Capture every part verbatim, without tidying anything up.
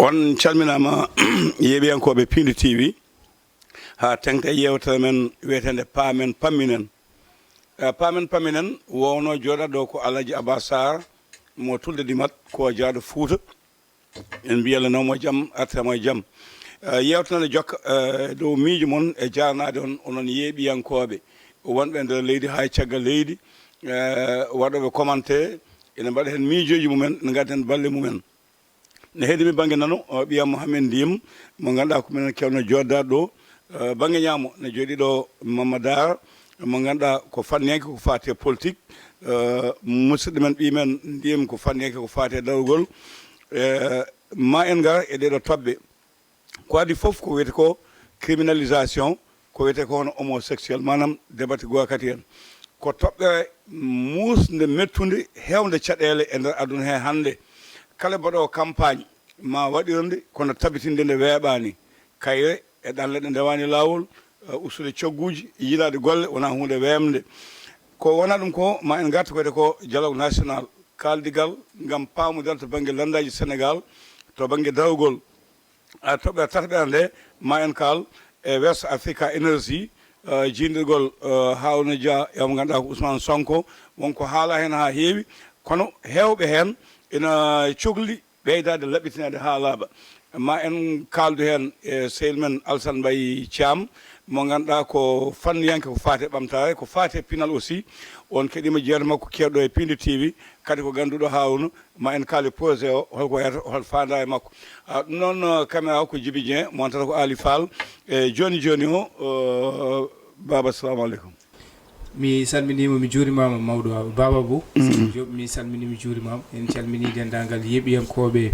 On calminaama, yeeɓiyankooɓe Piindi T V, haa teŋta yeewtere men wiyeteende Paamen Pamminen. Eh, Paamen Pamminen wowno jooɗaɗo ko Alhaji Abba Sarr mo Tulde Dimat, ko jaaɗo Fuuta. En mbiya le nawmo jam, artamo e jam. Eh, yeewtere nde jokka, eh, dow miijo mon e jaarnaade on, onon yeeɓiyankooɓe wonɓe e nder leydi haa e caggal leydi, eh, waɗooɓe commentaire, ene mbaɗa heen miijooji mumen, ene ngadda heen balle mumen. Ne heedi mi bannge nano, o ɓiya Mohamed Ndim, mo ngannduɗaa ko minen kewno jooɗdaade ɗo. Eh, bannge ñaamo ne jooɗii ɗo Mamma Daara, mo ngannduɗaa ko fanniyanke ko faati e politique. Eh, musidɗo men, ɓiy men Ndim ko fanniyanke ko faati e darogol. Eh, ma en ngar e ɗeeɗo toɓɓe. Ko adii fof ko wiyetee ko criminalisation, ko wiyetee ko hono homosexuel, maanaam debate gookati en. Ko toɓɓere muusnde, mettunde, heewnde caɗeele e nder aduna he hannde. Kala mbaɗoowo campagne ma waɗirnde, kono tabitinde nde weeɓaani. Kayre e ɗanle ɗe ndewaani laawol, eh, ustude cogguuji, yiilaade golle wonaa huunde weeɓnde. Ko wonaa ɗum ko, ma en ngartu ko wiyetee ko dialogue national, kaaldigal ngam paamodiral to bannge lanndaaji Senegaal, to bannge darogol. A toɓɓere tataɓere nde, ma en kaal e West Africa Energy, eh, jiidirgol, eh, Harouna Dia e mo ngannduɗaa ko Ousmane Sonko. Won ko haala heen haa heewi, kono heewɓe heen ina cokli ɓeydaade laɓɓitineede haa laaɓa. Ma en kaaldu heen e sehil men Alassane Mbaye Thiam, mo ngannduɗaa ko fanniyanke ko faati e ɓamtaare, ko faati e pinal aussi. On keɗiima jeewte makko keewɗo e Piindi T V, kadi ko gannduɗo Harouna. Ma en kaali projet o, holko wayata, hol faandaare makko. Ah, ɗum noon, eh, caméra o ko Djiby Dieng, mo wonata ko Ali Fall. E jooni jooni o, eh, Baaba, assalamu aleykum. Mi salminiima, mi juurimaama, mawɗo Baaba Abou. Mm. Seydi Diop, mi salminii, mi juurimaama. En calminii denndaangal yeeɓiyankooɓe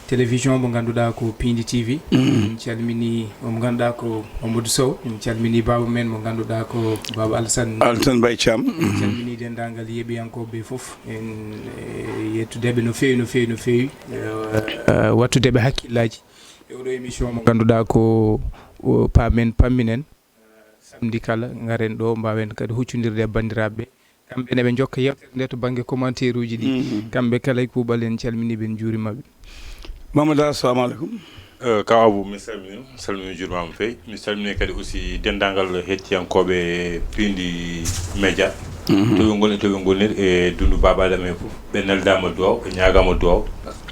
télévision mo ngannduɗaa ko Piindi T V. Mm. En calminii mo ngannduɗaa ko Mamadou Sow. En calminii baaba men mo ngannduɗaa ko Baaba Alassane. Alassane Mbaye Thiam. En calminii denndaangal yeeɓiyankooɓe ɓe fof. En, eh, yettude ɓe no feewi, no feewi, no feewi. Eh, wattude ɓe hakkillaaji e oɗo émission mo ngannduɗaa ko, o, Paamen Pamminen. Samedi kala, ngaren ɗo, mbaawen kadi huccondirde e banndiraaɓe ɓe. Kamɓe ne ɓe njokka yeewtere nde to bannge commentaire uji ɗi. Mhm. Kamɓe kala e kuuɓal, en calminii ɓe, en njuuriima ɓe. Mamadou, assalamu aleykum. Eh, Kaw Abou, mi salmini, mi salmini, mi juurimaama no feewi. Mi salmini kadi aussi denndaangal hettiyankooɓe Piindi Média. Mhm. To ɓe ngoni, to ɓe ngoniri e Dundu Baabaaɗe men fof. Ɓe neldaama duwaw, ɓe ñaagaama duwaw.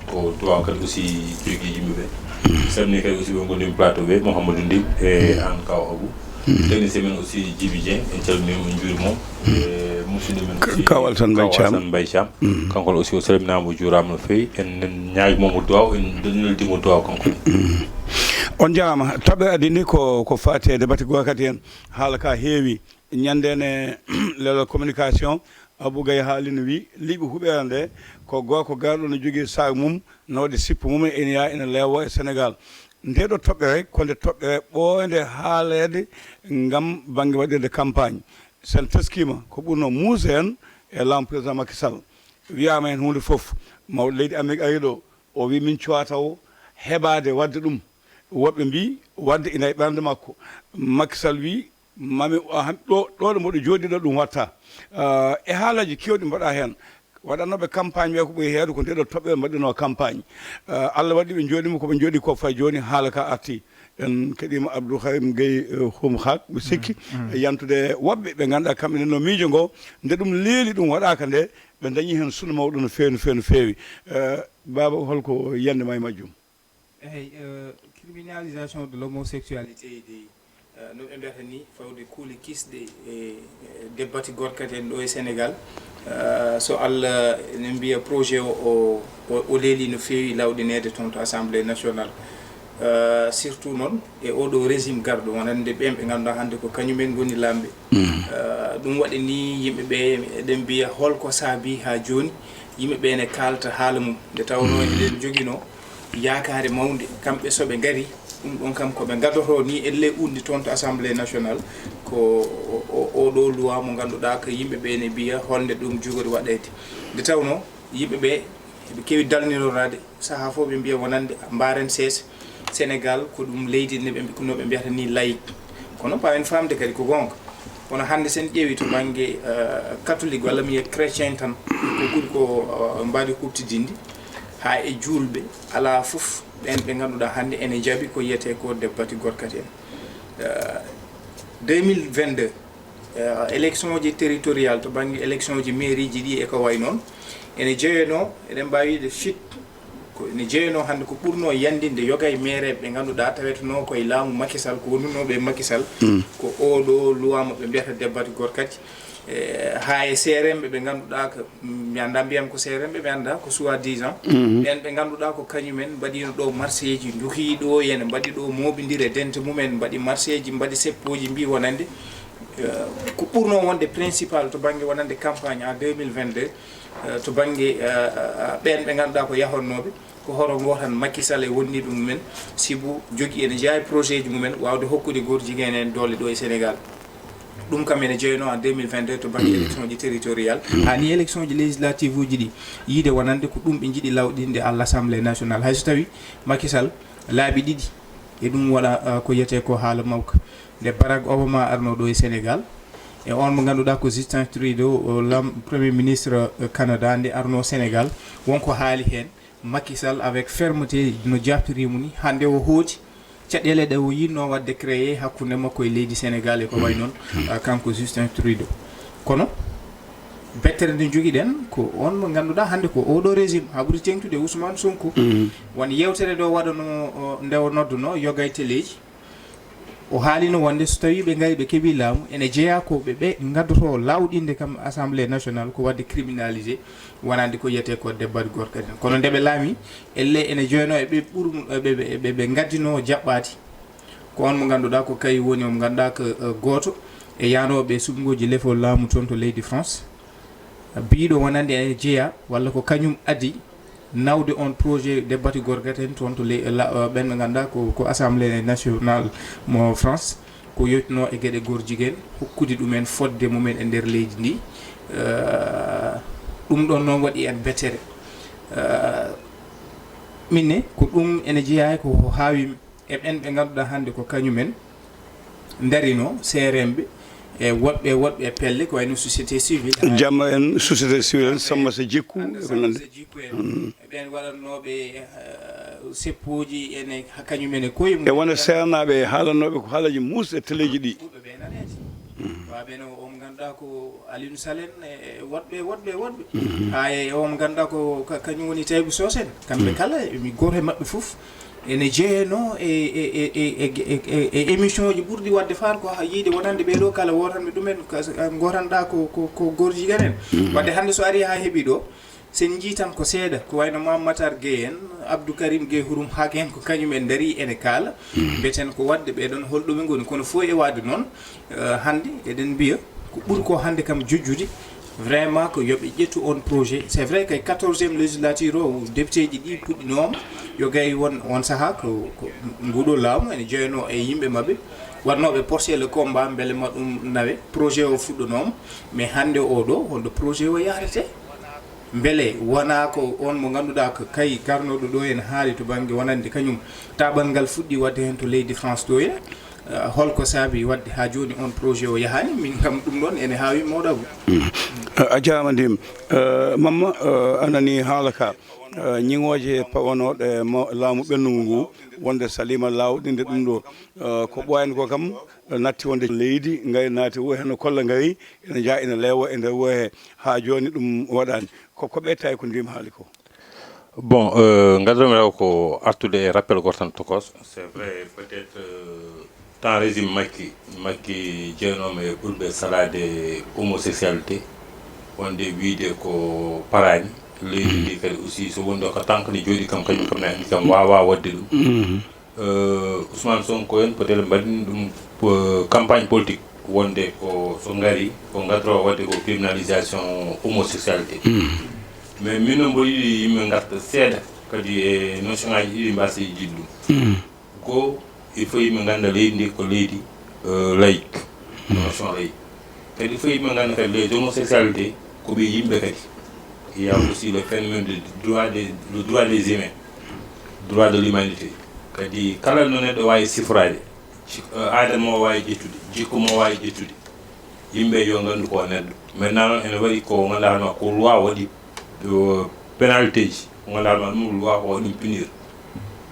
Ko duwaw kadi aussi jogii yimɓe ɓe. Mhm. Mi salmini kadi aussi ɓe ngoni plateau ɓe, Mouhamadou Ndim e an Kaw Abou. Mhm. Technicien men aussi Djiby Dieng, en calminii mo, en njuuriima mo. Mhm. E musidɗo men aussi Kaw Alassane Mbaye Thiam. Kaw Alassane Mbaye Thiam. Mhm. Kanko ne aussi o salminaama, o juuraama no feewi. En, en ñaagii mo duwaw, en neldi mo duwaw kanko ne. Mhm. On njaaraama. Toɓɓere adii nde ko, ko faati e debate gookati en. Haala ka heewi. Ñande ne, leɗɗo communication, Abou Gaye haalino, wi liɓi huɓeere nde, ko gorko garɗo no jogii sac mum, no waɗi sippo mum, ene yaha ene leewo e Senegal. Nde ɗo toɓɓere, ko nde toɓɓere ɓooynde haaleede ngam bannge waɗirde campagne. Sen teskiima, ko ɓurno muuse en e laamu président Macky Sall. Wiyaama heen huunde fof, mawɗo leydi Amérique ari ɗo, o wi min cuwaa taw heɓaade waɗde ɗum. Woɓɓe mbii waɗde ina e ɓernde makko. Macky Sall wi, mami o han-, ɗo, ɗo ɗo mboɗo jooɗii ɗo ɗum watta. Ah, e haalaaji keewɗi mbaɗa heen. Waɗannooɓe campagne ɓe ko ɓuri heewde ko nde ɗo toɓɓere mbaɗɗunoo campagne. Ah, Allah waɗi ɓe njooɗiima ko ɓe njooɗii ko fay jooni haala ka arti. En keɗiima Abdou Karim Gueye, eh, Hum Khak, mi sikki, mm, mm, e yantude woɓɓe ɓe ngannduɗaa kamɓe ne no miijo ngo, nde ɗum leeli ɗum waɗaaka nde, ɓe dañi heen sunu mawɗo no feewi, no feewi, no feewi. Eh, Baaba, holko yiyannde ma e majjum? Eey, eh, criminalisation de l'homosexualité de, eh, no ɓe mbiyata ni, fawde kuule kisɗe e, e debbati gorkati en ɗo e Senegal. Eh, so Allah ene mbiya projet o, o, o, o leeli no feewi lawɗineede toon to Assemblée nationale. Eh, surtout noon e oɗo régime garɗo, wonande ɓeen ɓe ngannduɗaa hannde ko kañum en ngoni laamɓe. Mm. Eh, ɗum waɗi ni yimɓe ɓe eɗen mbiya holko saabii haa jooni yimɓe ɓe ne kaalta haala mum, nde tawnoo, mm, eɗen njoginoo yaakaare mawnde, kamɓe so ɓe ngari, ɗum ɗon kam ko ɓe ngadotoo ni, ellee uɗɗi toon to Assemblée nationale, ko o, o, oɗo loi mo ngannduɗaa ko yimɓe ɓe ne mbiya holnde ɗum jogori waɗeede. Nde tawnoo yimɓe ɓe eɓe keewi dalninoraade, sahaa fof ɓe mbiya wonande mbaaren seese, Senegal ko ɗum leydi nde ɓe mbi-, no ɓe mbiyata ni laïque. Kono mbaawen faamde kadi ko goonga. Kono hannde sen ƴeewi to bannge, eh, catholique walla mi wiya chrétien tan, ko ɓuri ko, eh, mbaadi kuuɓtidinndi, haa e juulɓe alaa fof ɓen ɓe ngannduɗaa hannde ene njaɓi ko wiyetee ko debbati gorkati en. Eh, deux mille vingt-deux, eh, élection ji territorial to bannge élection ji mairie ji ɗi e ko wayi noon, ene jeyanoo, eɗen mbaawi wiide fit, ko ene jeyanoo hannde ko ɓurnoo yandinde yoga e maire ɓe ngannduɗaa tawetenoo ko e laamu Macky Sall, ko wonunooɓe e Macky Sall, ko oɗo luwaama ɓe mbiyata debbati gorkati. E, haa e seeremɓe ɓe ngannduɗaa ko, mi anndaa mbiyam ko seeremɓe, mi anndaa ko soi-disant. Ɓen ɓe ngannduɗaa ko kañumen mbaɗino ɗo marseeji, nduhii ɗo, ene mbaɗi ɗo mooɓindire dente mumen, mbaɗi marseeji, mbaɗi seppooji, mbi wonande. E, ko ɓurnoo wonde principal to bannge wonande campagne en deux mille vingt-deux, e, to bannge, e, e, ɓen ɓe ngannduɗaa ko yahonnooɓe, ko hoto ngootan Macky Sall e wonniiɓe mumen, sibu jogii ene jeyaa e projet ji mumen waawde hokkude goor jigéen en doole ɗo e Sénégal. Ɗum kam ene jeyanoo en deux mille vingt-deux to bannge élection ji territorial. Haa ni élection ji législative uji ɗi, yiide wonande ko ɗum ɓe njiɗi lawɗinde à l'Assemblée nationale. Hay so tawii Macky Sall laabi ɗiɗi, e ɗum waɗa, ah, ko wiyetee ko haala mawka. Nde Barack Obama arnoo ɗo e Sénégal, e on mo ngannduɗaa ko Justin Trudeau, o lam-, Premier ministre, eh, Canada, nde arnoo Sénégal, won ko haali heen. Macky Sall, avec fermeté, no jaaftiri mo ni. Hannde o hooti caɗeele ɗe o yiɗnoo waɗde créé hakkunde makko e leydi Sénégal e ko wayi noon, ah, kanko Justin Trudeau. Kono bettere nde njogiɗen ko on mo ngannduɗaa hannde ko oɗo régime, haa ɓuri teeŋtude Ousmane Sonko. Won yeewtere ɗo waɗanoo, o, nde o nodduno yoga e teleeji. O haalino wonde so tawii ɓe ngarii ɓe keɓii laamu, ene jeyaa ko ɓe, ɓe ngaddoto lawɗinde kam Assemblée nationale ko waɗde criminalisé, wonande ko wiyetee ko debbati gorkati en. Kono nde ɓe laamii, ellee ene jeyanoo e ɓe ɓur-, ɓe, ɓe, ɓe, ɓe ngaddinoo jaɓɓaade. Ko on mo ngannduɗaa ko kañum woni, on mo ngannduɗaa ko, eh, gooto e yahnooɓe suɓngooji lefol laamu toon to leydi France. Biiɗo wonande ene jeyaa walla ko kañum adii nawde on projet debbati gorkati en toon to le-, la-, ɓen ɓe ngannduɗaa ko, ko Assemblée nationale mo France, ko yottinoo e geɗe goor jigéen, hokkude ɗumen fodde mumen e nder leydi ndi. Eh, ɗum ɗon noon waɗi en bettere. Eh, min ne, ko ɗum ene jeyaa e ko haawi e ɓen ɓe ngannduɗaa hannde ko kañumen ndarino seeremɓe e woɗɓe, woɗɓe e pelle ko wayno société civile. Jamma en, société civile en, Sammata Jikku, e ko nanndi. Jikku en, e ɓen waɗannooɓe, eh, seppooji ene kañumen e koye mum. E wona seernaaɓe e haalannooɓe ko haalaji muus e teleeji ɗi. Ɓurɓe ɓe naneede. Waaɓe no on ngannduɗaa ko Aliou Sall en, e woɗɓe, woɗɓe, woɗɓe. Haa e on ngannduɗaa ko ka-, kañum woni Taïbu Socé en. Kamɓe kala, mi gooto e maɓɓe fof ene jeyanoo e, e, e émission ji ɓurɗi waɗde faar ko haa yiide wonande ɓee ɗoo kala wootanɓe ɗumen, ka-, ngootanɗaa ko, ko, ko goor jigéen en. Wadde hannde so arii haa heɓii ɗo, sen njii tan ko seeɗa, ko wayno Mame Matar Gueye en, Abdou Karim Gueye Hurum Hak en, ko kañum en ndarii ene kaala. Mbeten ko waɗde ɓee ɗon holɗo ɓe ngoni, kono fof e waɗde noon, eh, hannde eɗen mbiya ko ɓuri ko hannde kam jojjude, vraiment ko yo ɓe ƴettu on projet. C'est vrai que quatorzième législature o, député ji ɗi puɗɗinooma, yo gay won on sahaa ko, ko nguɗo laamu ene jeyanoo e yimɓe maɓɓe, waɗnooɓe porté le combat, mbele ma ɗum nawe, projet o fuɗɗonooma, mais hannde o ɗo, holɗo projet o yahrete? Mbele wonaa ko on mo ngannduɗaa ko kay garnoɗo ɗo en haali to bannge wonande kañum taaɓal ngal fuɗɗi waɗde heen to leydi France ɗo en? Eh, holko saabi waɗde haa jooni on projet o yahaani? Min kam ɗum ɗon ene haawi mawɗo Abou. Mm. A, a jaaraama Ndim. Eh, Mamma, eh, a nanii haala ka. Eh, ñiŋooje pawanooɗe mo-, laamu ɓennugu ngu wonde saliima lawɗinde ɗum ɗo. Eh, ko ɓooyani ko kam, eh, natti wonde leydi, ngari naati wuro heen no kolla ngari, ene njaha ene leewa e nder wuro he. Haa jooni ɗum waɗaani. Ko, ko ɓeyta e ko Ndim haali ko. Bon, eh, ngaddanmi taw ko artude e rappel gooto tan tokoos. C'est vrai, peut-être, eh, temps régime Macky, Macky jeyanoomo e ɓurɓe salaade homosexualité, wonde wiyde ko paraani. Leydi ndi kadi aussi, so wonno ko tanke ne jooɗi kam, kañum kam ne anndi kam waawaa waɗde ɗum. Eh, Ousmane Sonko en peut-être mbaɗini ɗum, eh, campagne politique, wonde ko so ngari, ko ngaddoto waɗde ko criminalisation homosexualité. Mais min noon mboɗo yiɗi yimɓe ngarta seeɗa kadi e notion ngaji ɗiɗi mbasa yiɗde ɗum. Goo, il faut yimɓe ngannda leydi ndi ko leydi, eh, laïque. Notion laïque. Kadi il faut yimɓe ngannda kadi les homosexualités ko ɓe yimɓe kadi. Il y a aussi le phénomène de droit des, le droit des humains, droit de l'humanité. Kadi kala no neɗɗo waawi sifraade, jik-, eh, aada mo waawi ƴettude, jikku mo waawi ƴettude. Yimɓe yo nganndu ko neɗɗo. Maintenant noon ene waɗi ko ngannduɗaa hono ko loi waɗi, eh, pénalité ji, ko ngannduɗaa hono ɗum loi ko waɗi ɗum punir.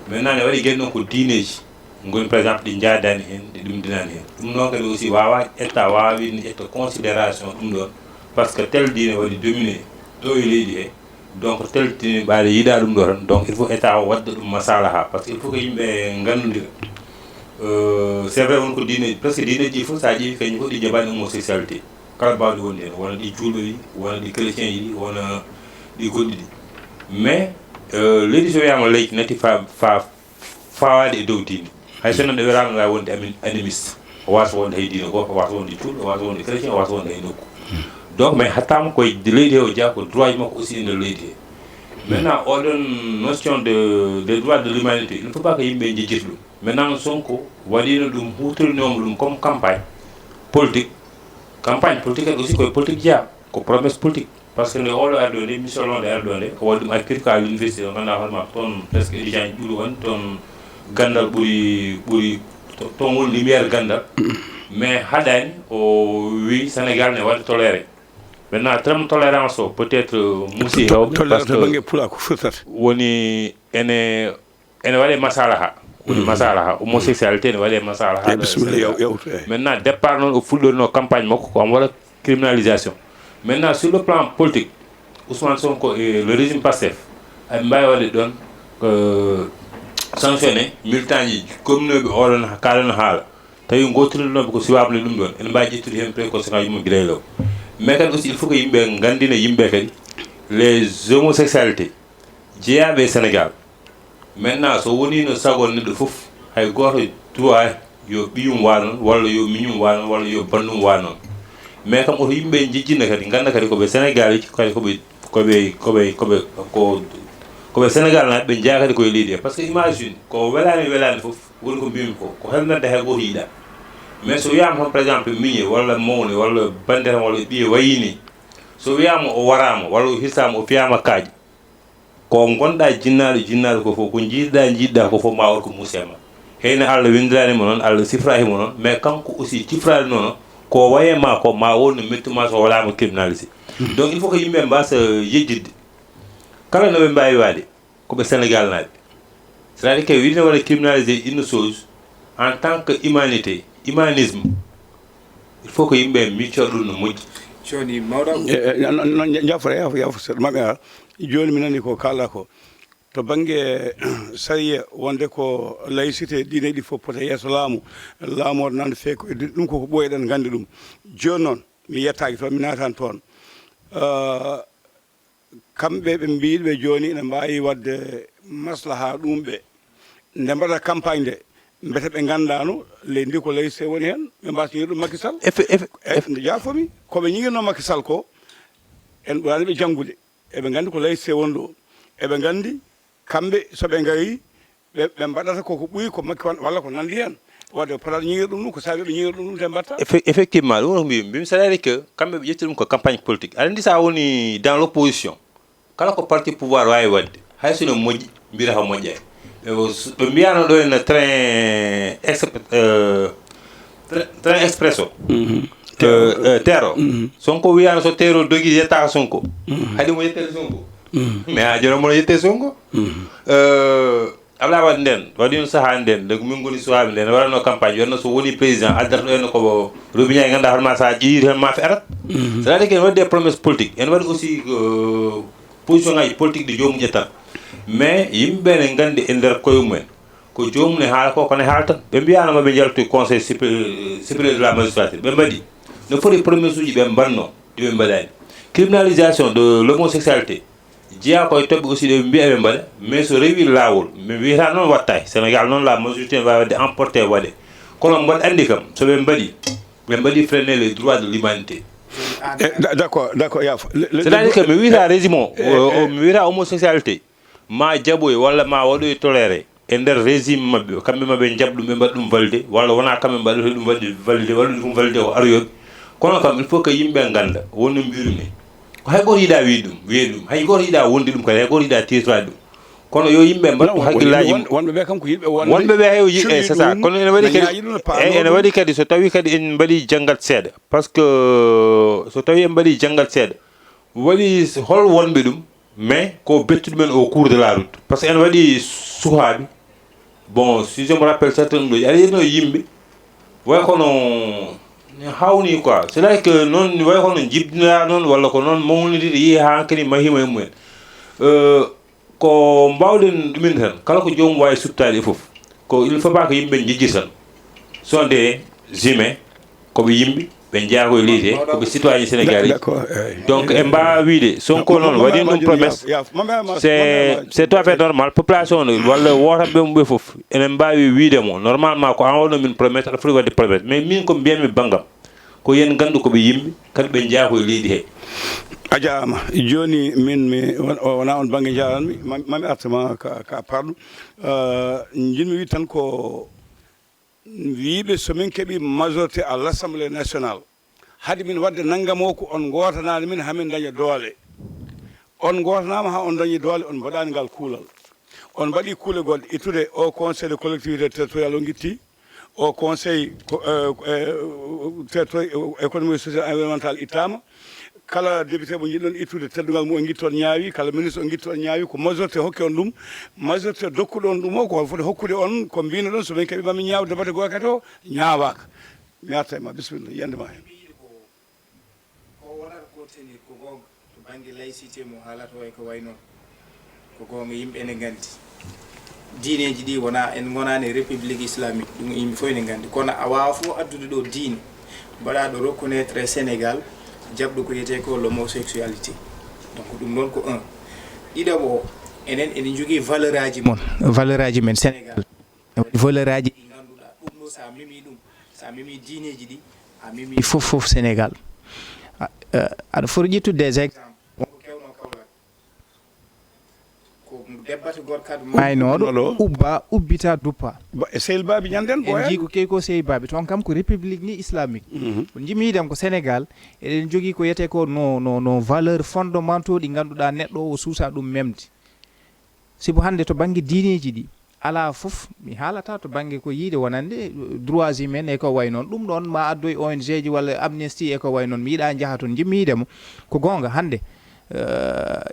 Maintenant ne waɗi gen ɗon ko diineeji ngoni par exemple ɗi njaadaani heen, ɗi ɗumdinaani heen. Ɗum noon kadi aussi waawa ƴetta, waawa wiide ne ƴetta considération ɗum ɗoon, parce que tel diine waɗi dominé ɗo e leydi he. Donc tel diine ɓaade yiɗa ɗum ɗo tan, donc il faut état o wadda ɗum masalaha, parce que il faut que yimɓe nganndondira. Euh, c'est vrai won ko diine, presque diineeji fof so a ƴeewi kañum fof ɗi njaɓaani homosexualité. Kala baawɗi wonde heen, wona ɗi juulɓe ɗi, wona ɗi chrétien ji ɗi, wona ɗi goɗɗi ɗi. Mais euh, leydi so wiyama leydi natti fa, fa, fawaade e dow diine. Hay so neɗɗo wiyama ne waawi wonde amin animiste, o wasa wonde hay diine gooto, o wasa wonde juulɗo, o wasa wonde chrétien, o wasa wonde hay nokku. Donc mais hattama koye leydi he o jeya, ko droit ji makko aussi e nder leydi he. Maintenant oɗon notion de, de droit de l'humanité, il ne faut pas que yimɓe jejjita ɗum. Maintenant Sonko waɗino ɗum, hutorinooma ɗum comme campagne politique. Campagne politique kadi aussi koye politique jeya, ko promesse politique. Parce que nde oɗo arɗo nde, mission londe arɗo nde, o waɗi ɗum accueillir ko à l'université, o ganduɗa hoore makko toon presque étudiant ji ɓuuri won toon, gandal ɓuuri, ɓuuri to- toon woni lumière gandal. Mais haɗani o wi Sénégal ne waɗa toléré. Maintenant terme tolérance o peut-être musi hewɓe, parce que bangge pula ko firtata woni ene ene waɗe masalaha. Woni masalaha homosexualité ene waɗe masalaha. Bismillah, yaw- yawtu, eh. Maintenant départ noon o fuɗɗorino campagne makko ko omo waɗa criminalisation. Maintenant sur le plan politique, Ousmane Sonko et le régime Pastef aɓe mbawi waɗde ɗon euh, sanctionné militant ji gomnoɓe oɗon kalano haala, tawi gotirinoɓe ko siwabde ɗum ɗon, ene mbawi ƴettude hen précaution ngaji mum gila e law. Mais kadi aussi il faut que yimɓe gandina yimɓe kadi les homosexualités jeeyaɓe e Sénégal. Maintenant so wonino sago neɗɗo fof, hay goto droit yo ɓiyum wa noon, walla yo miñum wa noon, walla yo bandum wa noon. Mais kam oto yimɓe jejjina kadi, ganda kadi koɓe Sénégal ji, kadi koɓe koɓe koɓe koɓe ko koɓe Sénégal naɓe ɓe jeeya kadi koye leydi he. Parce que imagine ko welani welani fof, woni ko mbimi ko ko helmedde hay goto yiiɗa. Mais so wiyama tan par exemple miñe walla mawne walla bandere walla ɓiye wayini, so wiyama o warama walla o hirsama o fiyama kaaƴe, ko gonɗa jinnaɗo jinnaɗo ko fof, ko jiiɗɗa jiiɗɗa ko fof ma won ko muuse ma. Heyna Allah windirani mo noon, Allah sifraki mo noon, mais kanko aussi cifrani nono ko waye ma ko ma won no metti ma so walama criminalisé. Donc il faut que yimɓe mbasa yejjidde kala no ɓe mbawi waade. Koɓe Sénégal naɓe, c'est à dire que wiɗino waɗa criminalisé une chose en tant que humanité, humanisme, il faut que yimɓe micco ɗum no moƴƴi. Joni mawɗo. Noon jafora yafo yafo seeɗa maɓɓe ara. Joni mi nani ko kala ko to bangge sariya wonde ko laïcité diine ɗi fof pota yeeso laamu. Laamu o nan feeko e ɗum koko ɓooyi eɗen gandi ɗum. Joni noon mi yettaki toon mi natani toon. Kamɓe ɓe mbiɗɓe jooni ene mbaawi waɗde maslaha ɗum ɓe nde mbaɗa campagne nde mbete ɓe nganndaano leydi ndi ko laïcité woni heen ɓe mbasa ñiiɗo Macky Sall. Efe efe efe nde jaafomi ko ɓe ñiiɗno Macky Sall ko en ɓurani ɓe janngude. Eɓe nganndi ko laïcité woni ɗo. Eɓe nganndi kamɓe so ɓe ngarii ɓe ɓe mbaɗata koko ɓuyi ko Makki walla ko nanndi heen. Wadde ɓe potaani ñiŋirde ɗum ɗum ko saabi ɓe ñiŋirde ɗum ɗum te mbatta. Effectivement ɗum woni ko mbimi mbimi c'est à dire que kamɓe ɓe ƴetti ɗum ko campagne politique aɗa anndi so a woni dans l' opposition kala ko parti pouvoir waawi waɗde hay so no moƴƴi mbiyata ko moƴƴaani. Ɓe mbiyano ɗo ene train exp train expresso. Teero. Sonko wiyano so teero dogi yettaka Sonko. Hay ɗum o yettani Sonko. Mais ha joni omo yette Sonko. Ablaye Wade nden waɗi on saha nden nde min goni suwaɓe nden waɗano campagne wiyatno so woni président addata ɗo henno ko robinet e ganduɗa hoorema sa ƴeewi tan ma fe arat. C'est à dire que ene waɗi des promesses politiques ene waɗi aussi position ngaji politique ɗi jomum ƴettata. Mais yimɓeɓe ne gandi e nder koye mumen ko jomum ne haala ko kono e haaltan ɓe mbiyano maɓe jaltu conseil supérieur de la magistrature ɓe mbaɗi no foti promesse uji ɓe mbanno ɗiɓe mbaɗani criminalisation de l'homosexualité. Jeyaa ko e toɓɓe aussi ɗe ɓe mbiya ɓe mbaɗa mais so rewi laawol mi wiyata noon wattaki Sénégal noon la majorité ne wawi wadde emporté waɗe kono mboɗo andi kam soɓe mbaɗi ɓe mbaɗi freiner les droits de l'humanité. D'accord d'accord yafo. C'est à dire que mi wiyata régime o mi wiyata homosexualité ma jaɓoy walla ma waɗoy toléré e nder régime maɓɓe kamɓe maɓe jaɓ ɗum ɓe mbaɗa ɗum validé walla wona kamɓe mbaɗata ɗum waɗi validé walla ɗum validé ko aroyoɓe. Kono kam il faut que yimɓe ganda wonno mbirumi ko hay goto yiɗa wiide ɗum wiye ɗum hay goto yiɗa wonde ɗum kadi hay goto yiɗa titrade ɗum. Kono yo yimɓe mbattu hakkillaaji wonɓe ɓe kam ko yiɗɓe wonɓe ɓe hay o yiɗe c'est ça kono ene waɗi kadi ene waɗi kadi so tawi kadi en mbaɗi janngat seeɗa par ce que so tawi en mbaɗi janngat seeɗa waɗi hol wonɓe ɗum mais ko bettuɗumen au cours de la route par ce que ene waɗi suhaaɓe Bon, si je me rappelle certaines ɗo aɗa yino yimɓe way kono ne hawni quoi, c'est vrai que noon way kono jibdinaa noon walla ko noon mawnidiri yehi haa hankadi mahima e mumen. Euh, ko mbawɗen ɗumen tan kala ko joomum wawi subtaade e fof, ko il faut pas que yimɓe jejjir tan, sont des humains, koɓe yimɓe, ɓe jeyaa ko e leydi he, koɓe citoyen sénégalais. Donc e mbaa wiide Sonko noon waɗi ɗum promesse. C'est c'est tout à fait normal, population o walla wootanɓe mum ɓe fof enen mbaawi wiide mo normalement ko an waɗno min promesse, aɗa foti waɗde promesse, mais min ko mbiyatmi banngam ko yen nganndu koɓe yimɓe, kadi ɓe jeyaa ko e leydi he. A jaaraama. Jooni min mi wonaa on bannge njaaranmi, mami artama ka parɗo. Njiɗmi wiide tan ko wiiɓe so min keɓi majorité à l'Assemblée nationale, hade min waɗde nanngam o ko on ngootanaani min haa min ndaña doole. On ngootanaama haa on ndañi doole, on mbaɗaani ngal kuulal. On mbaɗi kuule goɗɗe, ittude o conseil de collectivité territorial o ngitti, o conseil territorial économique social environnemental ittaama. Kala député mo njiɗɗon ittude teddungal mum o ngitti on ñaawi, kala ministre o ngitti on ñaawi, ko majorité hokki on ɗum. Majorité dokkuɗo on ɗum o ko foti hokkude on ko mbino ɗon so min keɓi mami ñaaw debate gookete o ñaawaaka. Mi arta e ma bisimilla yiyande ma hen. Ko wonata ko tenir ko goonga to bannge laïcité mo haalata o e ko wayi noon. Ko goonga yimɓe ene nganndi diineeji ɗi wona en ngonaani république islamique, ɗum yimɓe fof ene nganndi, kono a waawa fof addude ɗo diine mbaɗa ɗo reconnaître e Sénégal jaɓɗo ko wiyetee ko l'homosexualité. Donc ɗum ɗoon ko un. Ɗiɗaɓo o, enen eɗen njogii valeur aji mon, valeur aji men Sénégal. Ene waɗi valeur aji ɗi ngannduɗaa ɗum ɗo so a memi ɗum, so a memi diineeji ɗi, a memi fof fof Sénégal. Aɗa foti ƴettude des exemples. Wonko kewnoo Kaolack. Ko debbo e gorko maynooɗo ubba ubbita duppa. E sehil baabi ñanden en jii ko key ko sehil baabi toon kam ko république ni islamique. Ko jimi yiidam ko Sénégal eɗen jogii ko yetee ko no no no valeur fondamentaux ɗi ngannduɗaa neɗɗo o suusa ɗum memde. Sibu hannde to bannge diineeji ɗi alaa fof mi haalata to bannge ko yiide wonande droits humains e ko wayi noon ɗum ɗoon ma addoy ong ji walla amnesty e ko wayi noon mi yiɗa njaha toon jimmi yiide mo. Ko goonga hannde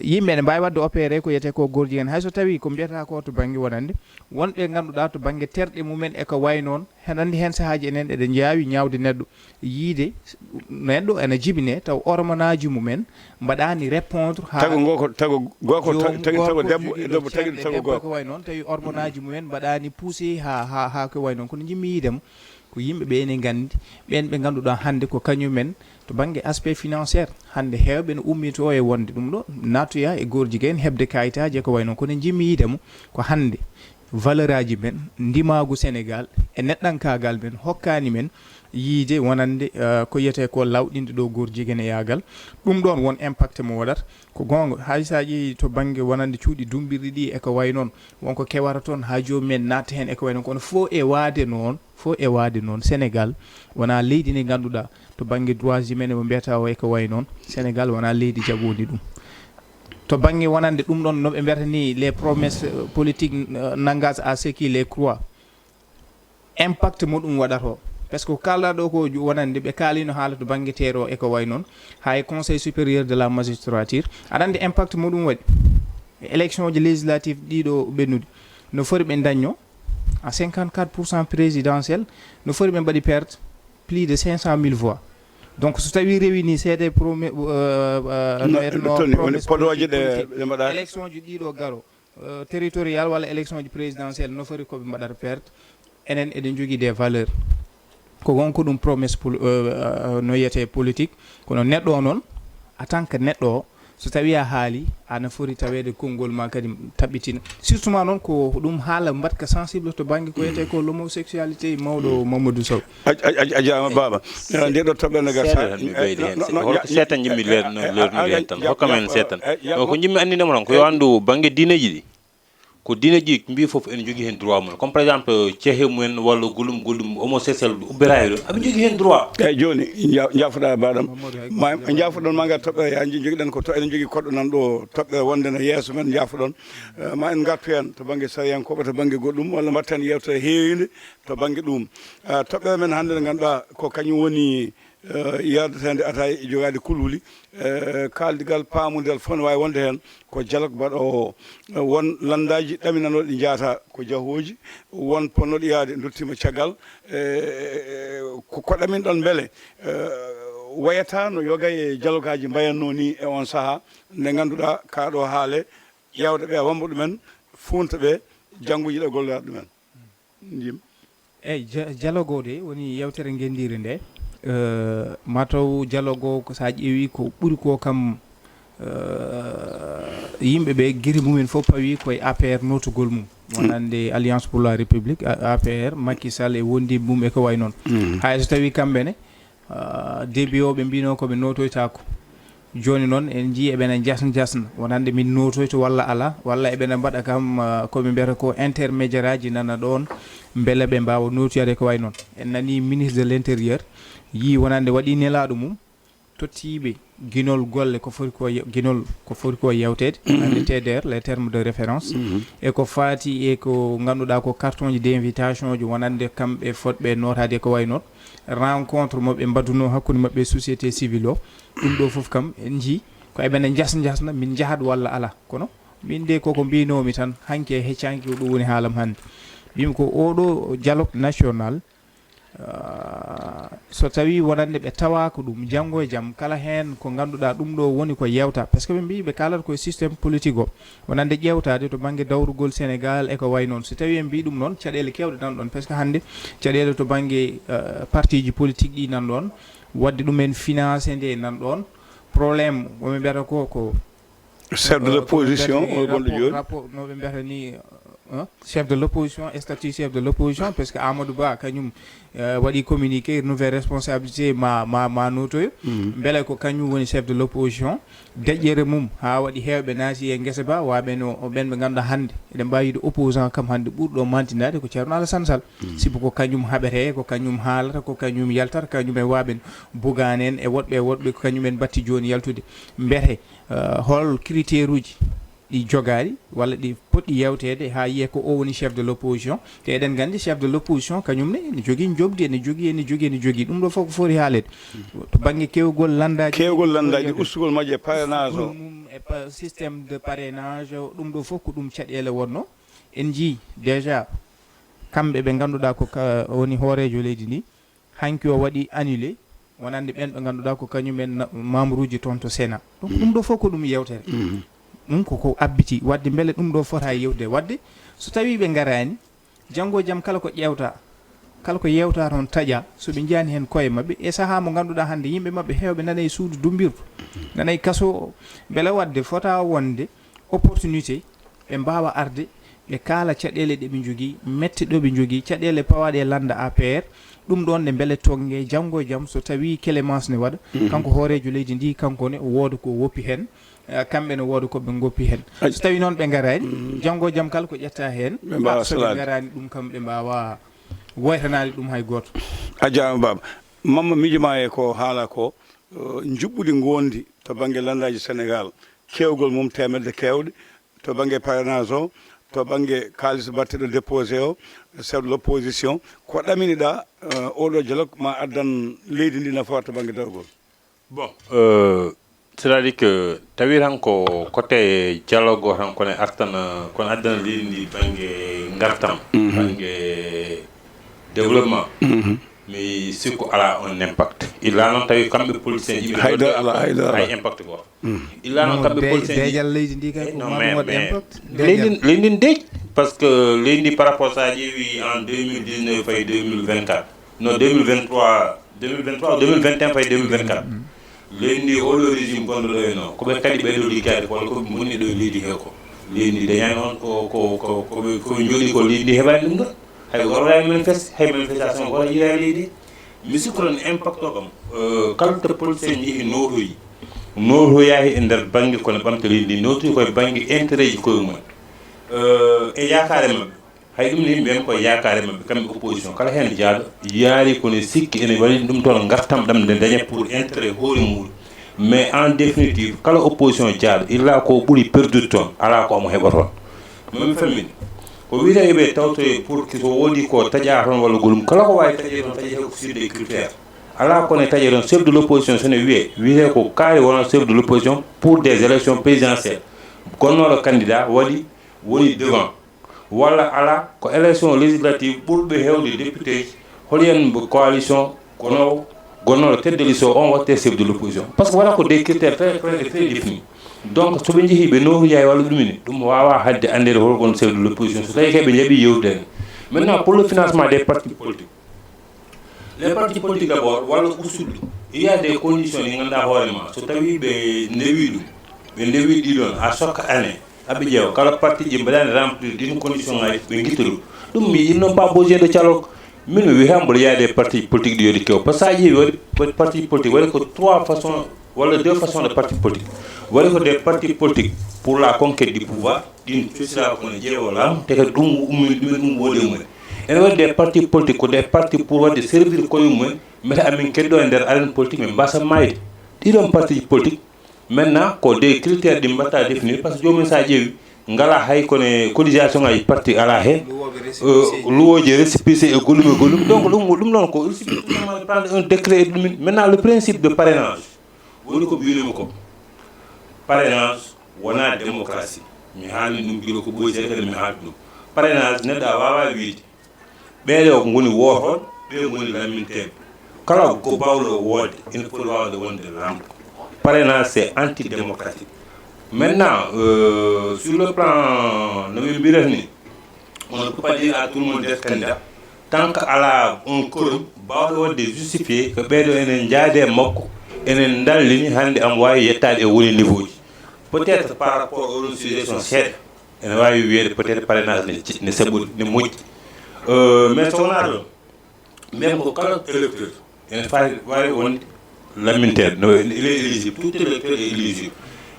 yimɓe ene mbaawi waɗde opéré ko wiyetee ko gorjigen hay so tawii ko mbiyata ko to bannge wonande wonɓe ngannduɗaa to bannge terɗe mumen e ko wayi noon. Hen anndi heen sahaaji enen eɗen njaawi ñaawde neɗɗo yiide neɗɗo ene jibinee taw hormonaaji mumen mbaɗaani répondre haa tago goo ko tago goo ko tagi tago debbo e debbo tagi tago goo ko wayi noon tawi hormonaaji mumen mbaɗaani poussé haa haa haa ko wayi noon kono njimmi yiide mo. Ko yimɓe ɓe ene nganndi ɓeen ɓe ngannduɗaa hannde ko kañumen to bannge aspect financier hannde heewɓe no ummitoo e wonde ɗum ɗo nattoya e gorjigen heɓde kayitaaji e ko wayi noon kono njimmi yiide mo ko hannde valeur aji men ndimaagu Sénégal e neɗɗankaagal men hokkaani men yiide wonande ko yiyetee ko lawɗinde ɗo gorjigeneyaagal. Ɗum ɗoon won impact mo waɗata ko goonga hay so a ƴeewi to bannge wonande cuuɗi dummbirɗi ɗi e ko wayi noon wonko kewata toon haa joomum en naatta heen e ko wayi noon kono fof e waade noon fof e waade noon Sénégal wonaa leydi ndi ngannduɗaa to bannge droits humains mo mbiyata o e ko wayi noon Sénégal wonaa leydi jaɓoondi ɗum. To bannge wonande ɗum ɗoon no ɓe mbiyata ni les promesses politiques n'engagent à ce qui les croit. Impact mo ɗum waɗata o parce que ko kaalɗaa ɗo ko wonande ɓe kaalino haala to bannge teer o e ko wayi noon haa e conseil supérieur de la magistrature aɗa anndi impact mo ɗum waɗi. E élection ji législative ɗiɗo ɓennude no foti ɓe dañno à cinquante quatre pour cent présidentiel no foti ɓe mbaɗi perte plus de cinq cent mille voix. Donc so tawi rewini seede promesse no etno promesse politique élection ji ɗiɗo garo territorial walla élection ji présidentielle no foti koɓe mbaɗata perte. Enen eɗen jogii des valeurs ko won ko ɗum promesse no yiyetee politique kono neɗɗo o noon en tant que neɗɗo o so tawii a haalii ana foti taweede konngol ma kadi taɓɓitina surtout ma noon ko ɗum haala mbaɗka sensible to bannge ko wiyetee ko l'homosexualité mawɗo Mamadou Sow. A jaaraama baaba. Nde ɗo toɓɓere no gasa. Seeɗa tan mi ɓeydi heen seeɗa holko seeɗa tan jimmi leerno leerno heen tan hokka men seeɗa tan. Ko jimmi anndinama tan ko yo anndu bannge diineeji ɗi. Ko diineeji ɗi mbiyi fof ene jogii heen droit mum comme par exemple cehe mumen walla gollum gollum homosexuel ubbiraaɓe ɗo aɓe jogii heen droit. Eeyi jooni njaafoɗaa baaɗam ma njaafoɗon ma ngar toɓɓere yaa jogiɗen ko eɗen jogii koɗɗo nan ɗo toɓɓere wonde no yeeso men njaafoɗon. Ma en ngartu heen to bannge sariyankooɓe to bannge goɗɗum walla mbaɗten yeewtere heeriinde to bannge ɗum. Toɓɓere men hannde nde ngannduɗaa ko kañum woni eh, yardateende ataay e jogaade kulhuli, eh, kaaldigal paamundiral fof ne waawi wonde heen ko dialogue mbaɗoowo o. Eh, won lanndaaji ɗaminanooɗi njahata ko jahooji, won potnooɗi yahde nduttiima caggal. Eh, ko, ko ɗaminɗon mbele, eh, wayata no yoga e dialogueaaji mbayatnoo nii e oon sahaa nde ngannduɗaa kaa ɗoo haale, ƴeewde ɓe, wamba ɗumen, fuunta ɓe, janngo yiɗa golloraade ɗumen. Njim. Eyi, ja-, dialogue o de woni yewtere ngenndiire nde. Eh, mataw dialogue o ko, so a ƴeewi ko ɓuri ko kam, eh, yimɓe ɓe giri mumen fof pawi koye A P R notugol mum. Wonande Alliance pour la République, A-, A P R, Macky Sall e wondiiɓe mum e ko wayi noon. Hay so tawi kamɓe ne, ah, début o ɓe mbino ko ɓe notoytaako. Jooni noon en njii eɓena jasna jasna, wonande min notoyto walla alaa, walla eɓena mbaɗa kam, ah, ko ɓe mbiyata ko intermédiaire aji nana ɗoon, mbele ɓe mbaawa notoyaade ko wayi noon. En nanii ministre de l'intérieur yii wonande waɗi nelaaɗo mum, tottiiɓe ginol golle ko foti ko ye-, ginol ko foti ko yewteede, wonande T D R, les termes de référence, e ko faati e ko ngannduɗaa ko carton ji d'invitation ji wonande kamɓe fotɓe notaade ko wayi noon. Rencontre mo ɓe mbaɗunoo hakkunde maɓɓe e société civile o, ɗum ɗo fof kam en njii ko eɓena jasna jasna, min njahat walla alaa. Kono min de koko mbinoomi tan, hanki e heccanki ko ɗum woni haalam hannde. Mbimi ko oɗo dialogue national, ah, so tawi wonande ɓe tawaaka ɗum, janngo e jam kala heen ko ngannduɗaa ɗum ɗo woni ko yewta, par ce que ɓe mbii ɓe kaalata koye système politique o, wonande ƴeewtaade to bannge dawrugol Sénégal e ko wayi noon. So tawi en mbii ɗum noon, caɗeele keewɗe nan ɗoon, par ce que hannde caɗeele to bannge, eh, parti ji politique ɗi nan ɗoon, waɗde ɗum en financé nde nan ɗoon, problème, woɓe mbiyata ko, ko chef de, euh, l'opposition, ko o gonɗo rapport, jooni. Rapport, no ɓe mbiyata ni, euh, chef de l'opposition, statut chef de l'opposition, parce que Amadou Ba, kañum, euh, waɗi communiqué, nouvelle responsabilité ma, ma, ma notoyo. Mbele ko kañum woni chef de l'opposition. Deƴƴere mum, haa waɗi heewɓe naati e ngesa ba, waaɓe no o ɓen ɓe ngannduɗaa hannde. Eɗen mbaawi wiide opposant kam hannde ɓurɗo mantinaade ko Ceerno Alassane Sall. Sibu ko kañum haɓete, ko kañum haalata, ko kañum yaltata, kañum e waaɓe Bougane en e woɗɓe e woɗɓe, ko kañum en mbatti jooni yaltude. Mbete, euh, hol critère uji ɗi jogaali walla ɗi poɗɗi yewteede haa yiyee ko o woni chef de l'opposition? Te eɗen nganndi chef de l'opposition kañum ne ene jogii njoɓdi, ene jogii, ene jogii, ene jogii. Ɗum ɗo fof ko foti haaleede. To bannge keewgol lanndaaji. Keewgol lanndaaji, ustugol majje e parrainage o. Mum e pa-, système de parrainage o, ɗum ɗo fof ko ɗum caɗeele wonno. En njii déjà kamɓe ɓe ngannduɗaa ko ka-, woni hooreejo leydi ndi. Hanki o waɗi annulé wonande ɓen ɓe ngannduɗaa ko kañum en na-, membre uji toon to Sénat. Donc, ɗum ɗo fof ko ɗum yewtere. Ɗum ko, ko abbiti. Waɗde mbele ɗum ɗo fota e yewtude. Waɗde so tawii ɓe ngaraani, janngo e jam kala ko ƴeewta, kala ko yewta toon taƴa, so ɓe njiyaani heen koye maɓɓe, e sahaa mo ngannduɗaa hannde yimɓe maɓɓe heewɓe nana e suudu dumbirdu, nana e kaso o, mbele waɗde fota wonde opportunité, ɓe mbaawa arde, ɓe kaala caɗeele ɗe ɓe njogii, mette ɗo ɓe njogii, caɗeele pawaaɗe e lannda A P R, ɗum ɗoon nde mbele tonnge janngo e jam, so tawii Clémence ne waɗa, kanko hooreejo leydi ndi, kanko ne o wooda ko woppi heen, eh, kamɓe ne wooda ko ɓe ngoppi heen. So tawii noon ɓe ngaraani, janngo e jam kala ko ƴetta heen, ɓe mbaawa, ah, so ɓe salaade. Ngaraani ɗum kam, ɓe mbaawa woytanaade ɗum hay gooto. A jaaraama, Baaba. Mamma, miijo ma e ko haala ko, eh, njuɓɓudi ngondi to bannge lanndaaji Sénégal, keewgol mum teemedde keewɗe, to bannge parrainage o, to bannge kaalis batteɗo déposé o, chef de l'opposition, ko ɗaminiɗaa, eh, oɗo dialogue ma addan leydi ndi nafoore to bannge dargol? Bon, euh, c'est-à-dire que tawi tan ko côté dialogue o tan, kono artana, kono addana leydi ndi bannge ngartam, bannge développement. Mi sikku alaa on impact. Illa noon tawi kamɓe politicien ji ɓe haydara alaa, haydara alaa. Hay impact ko. Illa noon kamɓe politicien ji. Deejal leydi ndi kay ko non, mais, mais impact. Leydi, leydi ndi deej, parce que leydi ndi par rapport so a ƴeewi en deux mille dix-neuf fayi deux mille vingt-quatre, non, deux mille vingt-trois, deux mille vingt-trois, deux mille vingt et un fayi deux mille vingt-quatre. Leydi ndi oɗo régime gonɗo ɗo e no, ko ɓe kadi ɓeydo liggaade ko, walla ko ɓe bonni ɗo e leydi he ko. Leydi ndi dañaani on ko, ko, ko, ko ɓe, ko ɓe njooɗi ko leydi ndi heɓaani ɗum ɗon. Hay gooto waɗaani manifeste, hay manifestation gooto yiɗaani leydi. Mi sikku tan impact o kam, euh, kala to politicien jehi nootoyi, nootoyaaki e nder bannge kono ɓamta leydi ndi, nootoyi koye bannge intérêt ji koye mumen. Euh, e yaakaare maɓɓe, hay ɗum ne yimɓe ɓen ko yaakaare maɓɓe, kamɓe opposition, kala heen jaaɗo yaari kono e sikki ene waɗi ɗum toon ngartam ɗam nde daña pour intérêt hoore muɗum. Mais en définitive, kala opposition jaaɗo, illa ko ɓuri perdude toon, alaa ko omo heɓa toon. Mami fammin, ko wiyata yoɓe tawtoye pour que so woodi ko taƴa toon walla goɗɗum, kala ko waawi taƴe toon, taƴete ko sur des critères. Alaa ko ne taƴe toon chef de l'opposition, so ne wiyee, wiyetee ko kaari wona chef de l'opposition pour des élections présidentielles. Gonnooɗo candidat waɗi, woni devant. Walla alaa ko élection législative ɓurɓe heewde député ji, hol yen mbo coalition kono gonnooɗo tête de liste o, on waɗte chef de l'opposition. Parce que voilà ko des critères très, très, très définis. Donc, so ɓe njehii ɓe nootuyaay walla ɗum ine, ɗum waawaa haɗde anndeede hol won chef de l'opposition, so tawii kay ɓe njaɓii yewtude heen. Maintenant, pour le financement des partis politiques, les partis politiques d'abord, walla usul ɗum, il y a des conditions ɗi ngannduɗaa hoore ma, so tawii ɓe ndewii ɗum, ɓe ndewii ɗi ɗoon, à chaque année, aɓe ƴeewa kala parti ji mbaɗaani remplir ɗin condition ngaji, ɓe ngitta ɗum. Ɗum mi, ils n'ont pas besoin de dialogue. Min mi wiyata mboɗo yaade parti politique ɗi yoɗi kew. Parce que sa ƴeewi waɗi parti politique, waɗi ko trois façons walla deux façons de parti politique. Waɗi ko des partis politiques pour la conquête du pouvoir, ɗin cosira kono ƴeewa laamu, te kadi ɗum ummi, ɗum ɗum woodi e mumen. Ene waɗi des partis politiques ko des partis pour waɗde servir koye mumen, mbete amin keddo e nder arène politique, min mbasa mayde. Ɗiɗon parti politique, maintenant, ko des critères ɗi mbatta définir, parce que joomum sa ƴeewi, ngala hay kone cotisation ngaji parti ala heen. Luwooɓe récépissé. Euh, luwooje récépissé e gollum e gollum. Donc, ɗum, ɗum noon ko, il suffit tout simplement de prendre un décret et ɗum. Maintenant, le principe de parrainage, woni ko mbiyunimi ko, parrainage wona démocratie. Mi haalni ɗum gila ko ɓooyi seeɗa, mi haalni ɗum. Parrainage, neɗɗo a waawaa wiyde ɓeeɗo ngoni wootoɓe, ɓe ngoni lamminteeɓe. Kala ko baawɗo woodde, ina foti waawde wonde laamɗo. Parrainage, c'est antidémocratique. Maintenant, euh, sur le plan, no ɓe mbirata ni, on ne peut pas dire à tout le monde d'être candidat. Tant que alaa un quorum baawɗo waɗde justifié ko ɓeeɗo enen njaade e makko, enen ndallini hannde am waawi yettaade e woni niveau ji. Peut-être par rapport aux situations seeɗa, ene waawi wiyeede peut-être parrainage ne ci-, ne saɓori, ne moƴƴi. Euh, mais so wonaa ɗum, même ko kala électeur, ene faawi, waawi wonde lamminteeɗo, no, il est éligible, tout électeur est éligible.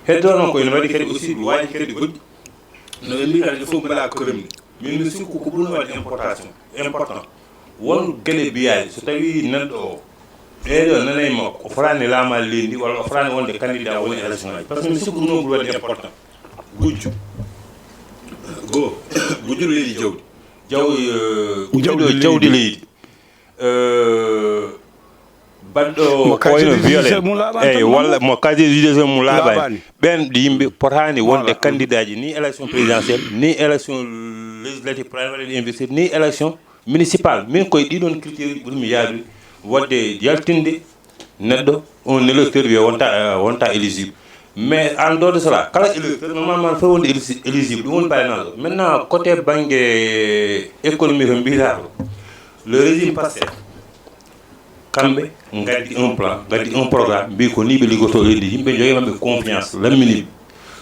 Heddo noon ko ene waɗi kadi aussi, waaji kadi goɗɗi. No ɓe mbiyi kadi, il faut mbaɗa commune. Min mi sikku ko ɓurno waɗde importation, important. Won geɗe mbiyaɗe, so tawi neɗɗo o, ɓeeɗo nanay makko, o fotaani laamaade leydi ndi, walla o fotaani wonde candidat woni élection ngaji. Parce que mi sikku ɗum noon ɓuri waɗde important. Gujjo. Go. Gujjo leydi jawdi. Jaw-, euh, gujjo jawdi leydi. Euh, baɗɗo mo casier de judiciaire mum laaɓaani. Eyyi, walla mo casier judiciaire mum laaɓaani. Ɓeen yimɓe potaani wonde candidat ji, ni élection présidentielle, ni élection législative, potaani waɗde investir, ni élection municipale. Min koye ɗiɗon critère uji ɓurmi yaadude, waɗde yaltinde neɗɗo, un électeur wiya wonta, euh, wonta éligible. Mais en dehors de cela, kala électeur, normalement, foti wonde éligi-, éligible. Ɗum woni parrainage o. Maintenant, côté bannge économie, ko mbiyata ko, le régime Pastef, kamɓe ngaddi un plan, ngaddi un programme, mbi ko ni ɓe liggotoo leydi, yimɓe jogi maɓɓe confiance, lamminiiɓe.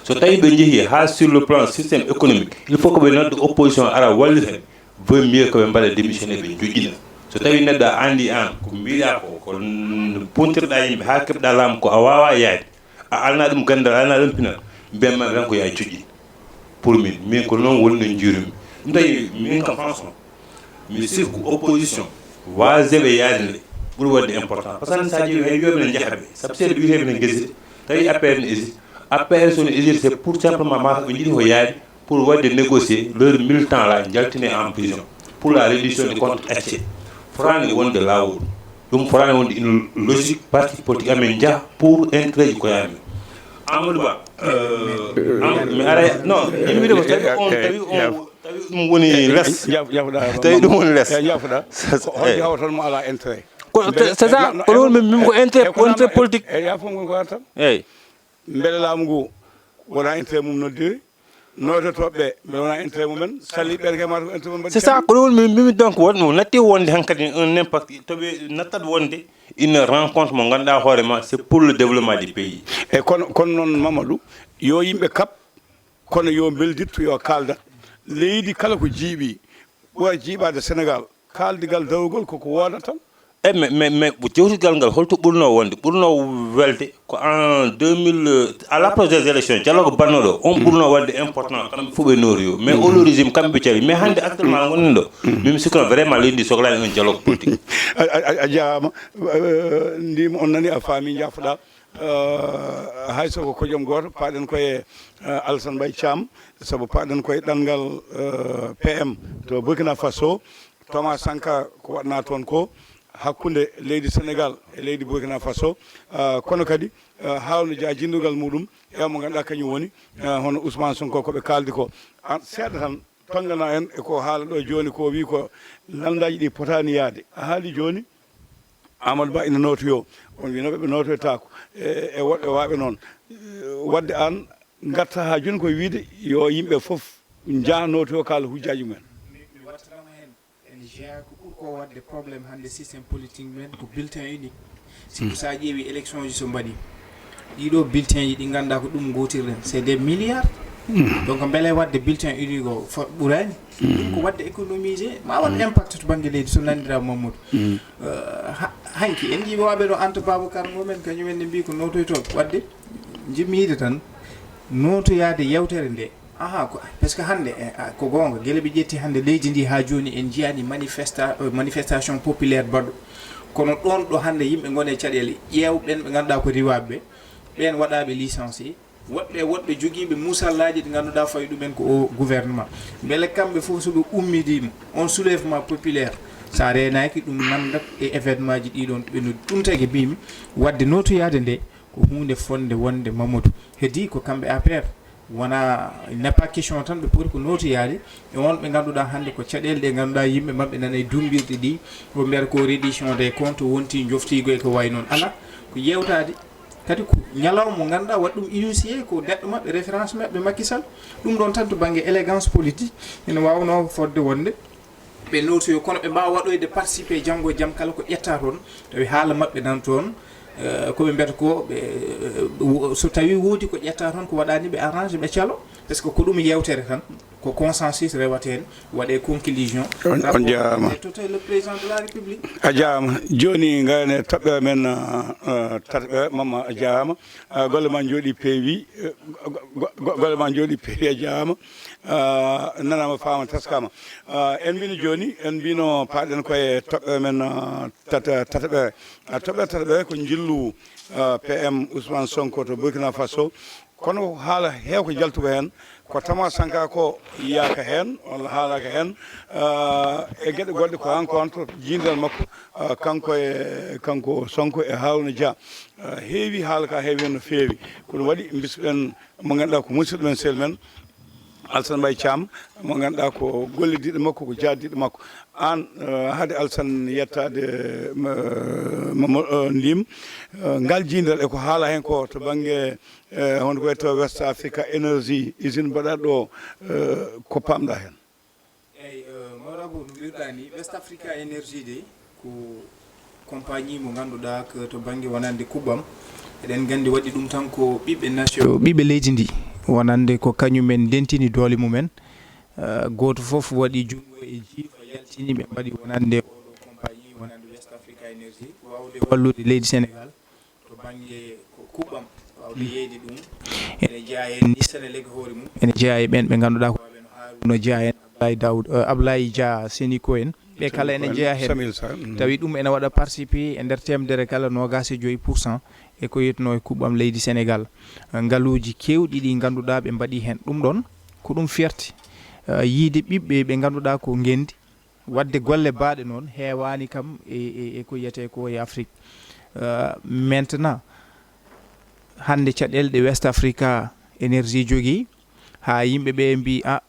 So tawi ɓe njehii haa sur le plan système économique, il faut que ɓe nodda opposition ara wallita ɓe. Vaut mieux que ɓe mbaɗa démissionné, ɓe joƴƴina. So tawi neɗɗo a anndi aan ko mbiɗa ko, ko n-, puntirɗa yimɓe haa keɓɗa laamu ko a waawaa yaade, a alna ɗum ganndal, a alna ɗum pinal, mbiyan ma tan ko yaa joƴƴin. Pour min, min ko noon woni no njiirumi. Ɗum tawi min kam, franchement, mi sikku opposition waaseɓe yaade nde ɓuri waɗde important. Parce que sa ƴeewi hay wiyoɓe ne njaha ɓe, sabu seeɗa wiyeteɓe ne ngesiri, tawi A P R ne hésite. A P R so ne hésite, c'est pour simplement mata ɓe njiɗi ko yaade pour waɗde négocier leur militant là, jaltine en prison pour la réduction des comptes accès. Fotaani wonde laawol. Ɗum fotaani wonde une logique parti politique amen njaha pour intérêt ji koye amen. Amadou Ba, euh, Am-, mi ara, non, yimɓe ko tawi on, tawi on, tawi ɗum woni les. Jaf-, jafɗa. Tawi ɗum woni les. Eh, jafɗa. Ko holto hawtan mo ala intérêt? Ko, c'est ça, ko ɗum min, min ko intérêt, ko intérêt politique. E ya fof ngon ko wartan. Eyyi. Mbele laamu ngu wona intérêt mum noddiri. Noototooɓe ɓe, ɓe wona intérêt mumen, sali ɓen kay mata ko intérêt mum mbaɗi. C'est ça, ko ɗum mi, mi, donc won, no natti wonde hankadi un impact, to ɓe nattat wonde une rencontre mo ngannduɗaa hoore ma, c'est pour le développement du pays. E kono, kono noon Mamadou, yo yimɓe kaɓ, kono yo mbeldittu, yo kaaldat. Leydi kala ko jiiɓi, ɓura jiiɓaade Sénégal. Kaaldigal dawrugol koko wooda tan. E mais, mais, mais jewtigal ngal holto ɓurno wonde? Ɓurno welde ko en deux mille, euh, à l'approche des élections, dialogue batnoɗo on ɓurno wadde important, kamɓe fof ɓe noori o. Mais au régime kamɓe ɓe cari. Mais hannde actuellement ngonɗen ɗo, min mi sikkuno vraiment leydi ndi soklaani un dialogue politique. A, a, a, a jaaraama. Euh, ndima on nani, a faami, jafɗa. Euh, hay so ko ko joom gooto, paaɗen koye, euh, Alassane Mbaye Thiam, sabu paaɗen koye ɗanngal, euh, P M to Burkina Faso. Thomas Sankara ko waɗna toon ko, hakkunde leydi Sénégal e leydi Burkina Faso, ah, kono kadi, ah, haalno jaa jinndungal muɗum e mo ngannduɗaa kañum woni, ah, hono Ousmane Sonko ko ɓe kaaldi ko. Ah, seeɗa tan, tongana en e ko haala ɗo jooni ko, wi ko lanndaaji ɗi potaani yahde. A haali jooni, Amadou Ba ina nootoyoo, on winooɓe ɓe nootoytaako, e, e woɗɓe waaɓe noon. Eh, waɗde aan ngarta haa jooni ko wiide yo yimɓe fof njaha nootoyoo kaala hujjaaji mumen. Mi, mi wattanama heen. Ene jeyaa ko ɓuri ko waɗde problème hannde système politique men ko bulletin unique. Sibu so a ƴeewi élection ji so mbaɗi, ɗiɗo bulletin ji ɗi ngannduɗaa ko ɗum ngootirɗen, c'est des milliards. Donc mbele waɗde bulletin unique o fo ɓuraani? Ɗum ko waɗde économiser, ma waɗ impact to bannge leydi so nanndiraama Mamadou. Euh, ha- hanki en njii waɓe ɗo Anta Babacar mumen, kañum en ne mbii ko nootoytooɓe. Waɗde njimmiide tan nootoyaade yewtere nde. Aha, ko, parce que hannde, eh, ah, ko goonga, gila ɓe ƴetti hannde leydi ndi haa jooni en njiyaani manifesta, eh, manifestation populaire baɗɗo. Kono ɗoon ɗo hannde yimɓe ngoni e caɗeele, ƴeew ɓeen ɓe ngannduɗaa ko riiwaaɓe ɓe, ɓeen waɗaaɓe licencié, woɗɓe, woɗɓe jogiiɓe muusallaaji ɗi ngannduɗaa fawi ɗumen ko o gouvernement. Mbele kamɓe fof so ɓe ummidiima, on soulèvement populaire, so a reenaaki ɗum nanndat e événement ji ɗiɗon ɓe no ɗum tagi mbiimi, waɗde nootoyaade nde ko huunde fotnde wonde Mamadou. Heddi ko kamɓe A P R. Wona, il n'est pas question tan ɓe poti ko nootoyaade e on ɓe ngannduɗaa hannde ko caɗeele ɗe ngannduɗaa yimɓe maɓɓe nana e dummbirɗe ɗi, ko mbiyata ko reddition des comptes wonti njoftiigo e ko wayi noon. Alaa, ko yeewtaade. Kadi ko ñalawma mo ngannduɗaa waɗi ɗum initié ko neɗɗo maɓɓe, référence maɓɓe Macky Sall. Ɗum ɗoon tan to bannge élégance politique ene waawnoo fotde wonde ɓe nootoyo, kono ɓe mbaawa waɗoyde participé janngo e jam kala ko ƴetta toon, tawi haala maɓɓe nan toon, eh, ko ɓe mbiyata ko ɓe, eh, wo- so tawi woodi ko ƴetta toon ko waɗaani ɓe arrange ɓe calo, parce que ko ɗum yewtere tan, ko consensus rewata heen, waɗe conclusion. On, on jaaraama. Rapport total le président de la République. A jaaraama. Jooni ngaren e toɓɓere men, eh, eh, tataɓere. Mama, a jaaraama. Ah, golle ma njooɗi peewi, eh, go- go- go- golle ma njooɗi peewi, a jaaraama. Ah, nanaama, faama, taskaama. Ah, en mbino jooni, en mbino paaɗen koye toɓɓere men, ah, tata- tataɓere. Ah, toɓɓere tataɓere ko njillu, ah, P M Ousmane Sonko to Burkina Faso. Kono haala heew ko jaltuko heen, ko Thomas Sankara ko yiyaaka heen, walla haalaaka heen, ah, e geɗe goɗɗe ko rencontre jiindal makko, ah, kanko e, kanko Sonko e Harouna Dia. Ah, heewi haala ka, heewi heen no feewi. Ko ɗum waɗi mbisɗen mo ngannduɗaa ko musidɗo men, sel men, Alassane Mbaye Thiam, mo ngannduɗaa ko gollidiiɗo makko, ko jaadiiɗo makko. Aan, eh, hade Alassane yettaade, eh, ma- ma- eh, ndim, eh, ngal jiindal e ko haala heen ko to bannge, eh, hono ko wiyetee West Africa Energy, usine mbaɗaaɗo ɗo, eh, ko paamɗaa heen? Eyi, eh, Mawɗo Abou, no mbiruɗaa ni, West Africa Energy de ko compagnie mo ngannduɗaa ko to bannge wonande kuɓɓam. Eɗen nganndi waɗi ɗum tan ko ɓiɓɓe nation, ɓiɓɓe leydi ndi, wonande ko kañum en ndentini doole mumen. Eh, gooto fof waɗi junngo e jiifa, yaltini ɓe mbaɗi wonande oɗo compagnie wonande West Africa Energy, waawde wallude leydi Sénégal to bannge ko kuɓɓam, waawde yeeyde ɗum. Ene jeyaa heen ni Senelec hoore mum, ene jeyaa e ɓeen ɓe ngannduɗaa ko waawɓe no Harouna Dia en, Ablaye Daoud, eh, Ablaye Dia Seniko en. Ɓe kala ene jeyaa heen. Samuel Sarr, mm. Tawi ɗum ene waɗa participé e nder teemedere kala noogaas e joy pour cent e ko yetnoo e kuɓɓam leydi Sénégal. Eh, ngaluuji keewɗi ɗi ngannduɗaa ɓe mbaɗi heen. Ɗum ɗoon ko ɗum fierté. Eh, yiide ɓiɓɓe ɓe ngannduɗaa ko ngenndi, waɗde golle baaɗe noon heewaani kam e, e, e ko wiyetee ko e Afrique. Euh, maintenant, hannde caɗeele ɗe West Africa Energy jogii, haa yimɓe ɓe mbii, "A,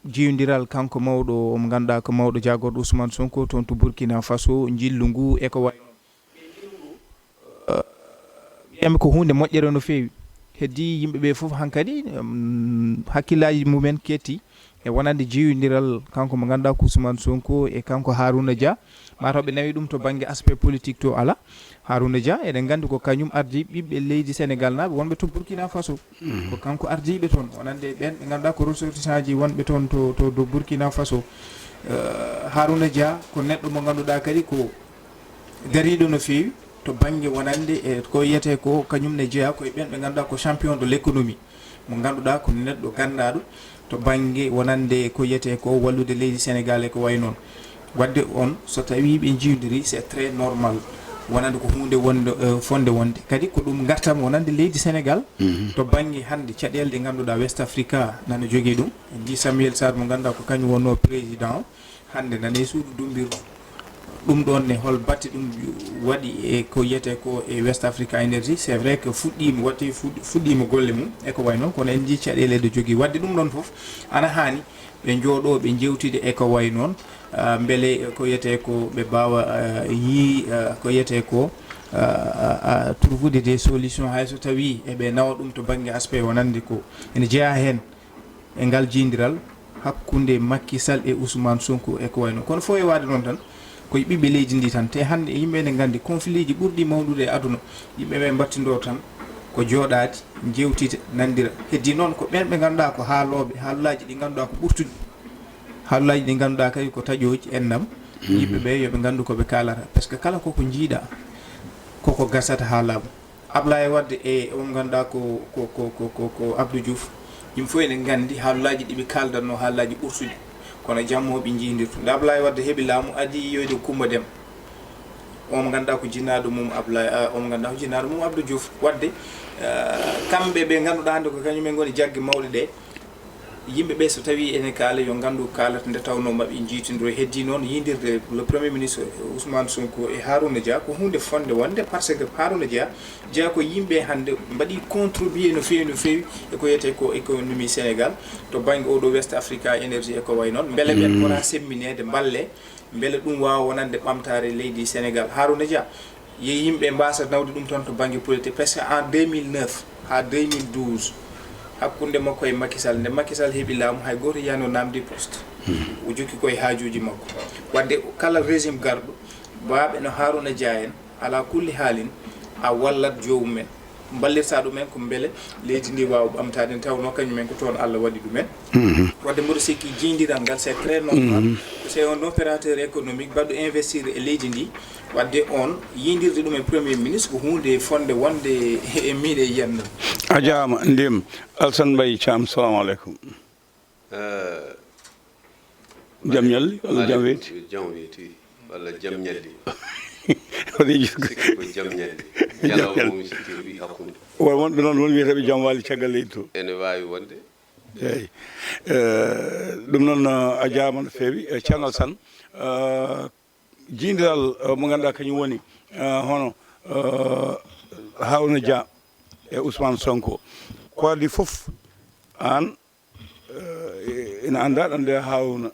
jiyondiral kanko mawɗo, mo ngannduɗaa ko mawɗo jaagorɗo Ousmane Sonko toon to Burkina Faso, njillu ngu e ko wayi noon." Mbiyatmi ko huunde moƴƴere no feewi. Heddii yimɓe ɓe fof hankadi, um, hakkillaaji mumen ketti e wonande jeyondiral kanko mo ngannduɗaa ko Ousmane Sonko e kanko Harouna Dia. Mataw ɓe nawi ɗum to bannge aspect politique to alaa. Harouna Dia, eɗen nganndi ko kañum ardii ɓiɓɓe leydi Sénégal naaɓe wonɓe to Burkina Faso. Ko kanko ardii ɓe toon, wonande ɓeen ɓe ngannduɗaa ko ressortissant ji wonɓe toon to, to, to Burkina Faso. Eh, Harouna Dia ko neɗɗo mo ngannduɗaa kadi ko dariiɗo no feewi to bannge wonande e ko wiyetee ko kañum ne jeyaa ko e ɓeen ɓe ngannduɗaa ko champion de l'économie, mo ngannduɗaa ko neɗɗo ganndaaɗo to bannge wonande ko wiyetee ko wallude leydi Sénégal e ko wayi noon. Waɗde on, so tawii ɓe njiwdiri, c'est très normal. Wonande ko huunde wonde, eh, fotnde wonde. Kadi ko ɗum ngartam wonande leydi Sénégal, to bannge hannde caɗeele ɗe ngannduɗaa West Africa nana jogii ɗum. En njii Samuel Sarr mo ngannduɗaa ko kañum wonnoo président o. Hannde nana e suudu dummbirdu. Ɗum ɗoon ne, hol batte ɗum waɗi e ko wiyetee ko e West Africa Energy? C'est vrai que fuɗɗiima, waɗti fuɗ-, fuɗɗiima golle mum e ko wayi noon, kono en njii caɗeele ɗe jogii. Waɗde ɗum ɗoon fof ana haani ɓe njooɗoo, ɓe njeewtida e ko wayi noon, ah, mbele ko wiyetee ko ɓe mbaawa, ah, yii, ah, ko wiyetee ko, ah, ah, ah, trouver des solutions, hay so tawii eɓe nawa ɗum to bannge aspect wonande ko ene jeyaa heen e ngal jiydiral hakkunde Macky Sall e Ousmane Sonko e ko wayi noon. Kono fof e waade noon tan, ko e ɓiɓɓe leydi ndi tan. Te hannde e yimɓe ene nganndi conflit ji ɓurɗi mawnude e aduna, yimɓe ɓe mbattindoo tan ko jooɗaade, njeewtida, nanndira. Heddii noon ko ɓeen ɓe ngannduɗaa ko haalooɓe, haalullaaji ɗi ngannduɗaa ko ɓurtuɗi. Haalullaaji ɗi ngannduɗaa kadi ko taƴooji, enɗam. Mhm. Yimɓe ɓe yo ɓe nganndu ko ɓe kaalata. Par ce que kala koko njiiɗaa, koko gasata haa laaɓa. Ablaye Wade e o mo ngannduɗaa ko, ko, ko, ko, ko, ko Abdou Diouf, yimɓe fof ene nganndi haalullaaji ɗi ɓe kaaldanno, haalullaaji ɓurtuɗi. Kono jamma o ɓe njiidirtu. Nde Ablaye Wade heɓi laamu, adii yiyoyde Coumba Demba. O mo ngannduɗaa ko jinnaaɗo mum Ablaye, ah, o mo ngannduɗaa ko jinnaaɗo mum Abdou Diouf. Waɗde, ah, kamɓe ɓe ngannduɗaa hannde ko kañumen ngoni jagge mawɗe ɗe, yimɓe ɓe so tawii ene kaala, yo nganndu kaalata nde tawnoo maɓɓe njiytindiro. Heddii noon yiydirde le Premier ministre Ousmane Sonko e Harouna Dia ko huunde fotnde wonde, par ce que Harouna Dia jeyaa ko yimɓe hannde mbaɗi contribué no feewi, no feewi e ko wiyetee ko économie Sénégal to bannge oɗo West Africa Energy e ko wayi noon. Mbele ɓeen pota semmineede, mballe, mbele ɗum waawa wonande ɓamtaare leydi Sénégal. Harouna Dia, yo yimɓe mbaasa nawde ɗum toon to bannge politique, parce que en deux mille neuf haa deux mille douze, hakkunde makko e Macky Sall, nde Macky Sall heɓi laamu, hay gooto yiyaano naamnde poste. O jokki koye haajuuji makko. Waɗde kala régime garɗo, baaɓe no Harouna Dia en, alaa kulli haalin, a wallat joomum en. Mballirta ɗum en ko mbele leydi ndi waawa ɓamtaade, nde tawnoo kañum en ko toon Allah waɗi ɗum en. Mhm. Waɗde mboɗo sikki jiydiral ngal, c'est très normal. Mhm. C'est un opérateur économique, baɗɗo investir e leydi ndi. Waɗde oon, yiydirde ɗum e Premier ministre ko huunde fotnde wonde e miin e yiyan ɗum. A jaaraama, ndem. Alassane Mbaye Thiam, salamu aleykum. Eh, jam ñalli, walla jam weeti? Jam weeti, walla jam ñalli. Waɗi sikki ko jam ñalli. Jam ñalli. Ñalawma mum sikki wi hakkunde. Won wonɓe noon, won wiyeteeɓe jam waali caggal leydi to. Ene waawi wonde. Eeyi. Eh, ɗum noon, eh, a jaaraama no feewi. Eh, Ceerno Alassane, eh, jiydiral, eh, mo ngannduɗaa kañum woni, eh, hono, eh, Harouna Dia e Ousmane Sonko. Ko adii fof, aan, eh, ina anndaa ɗo nde Harouna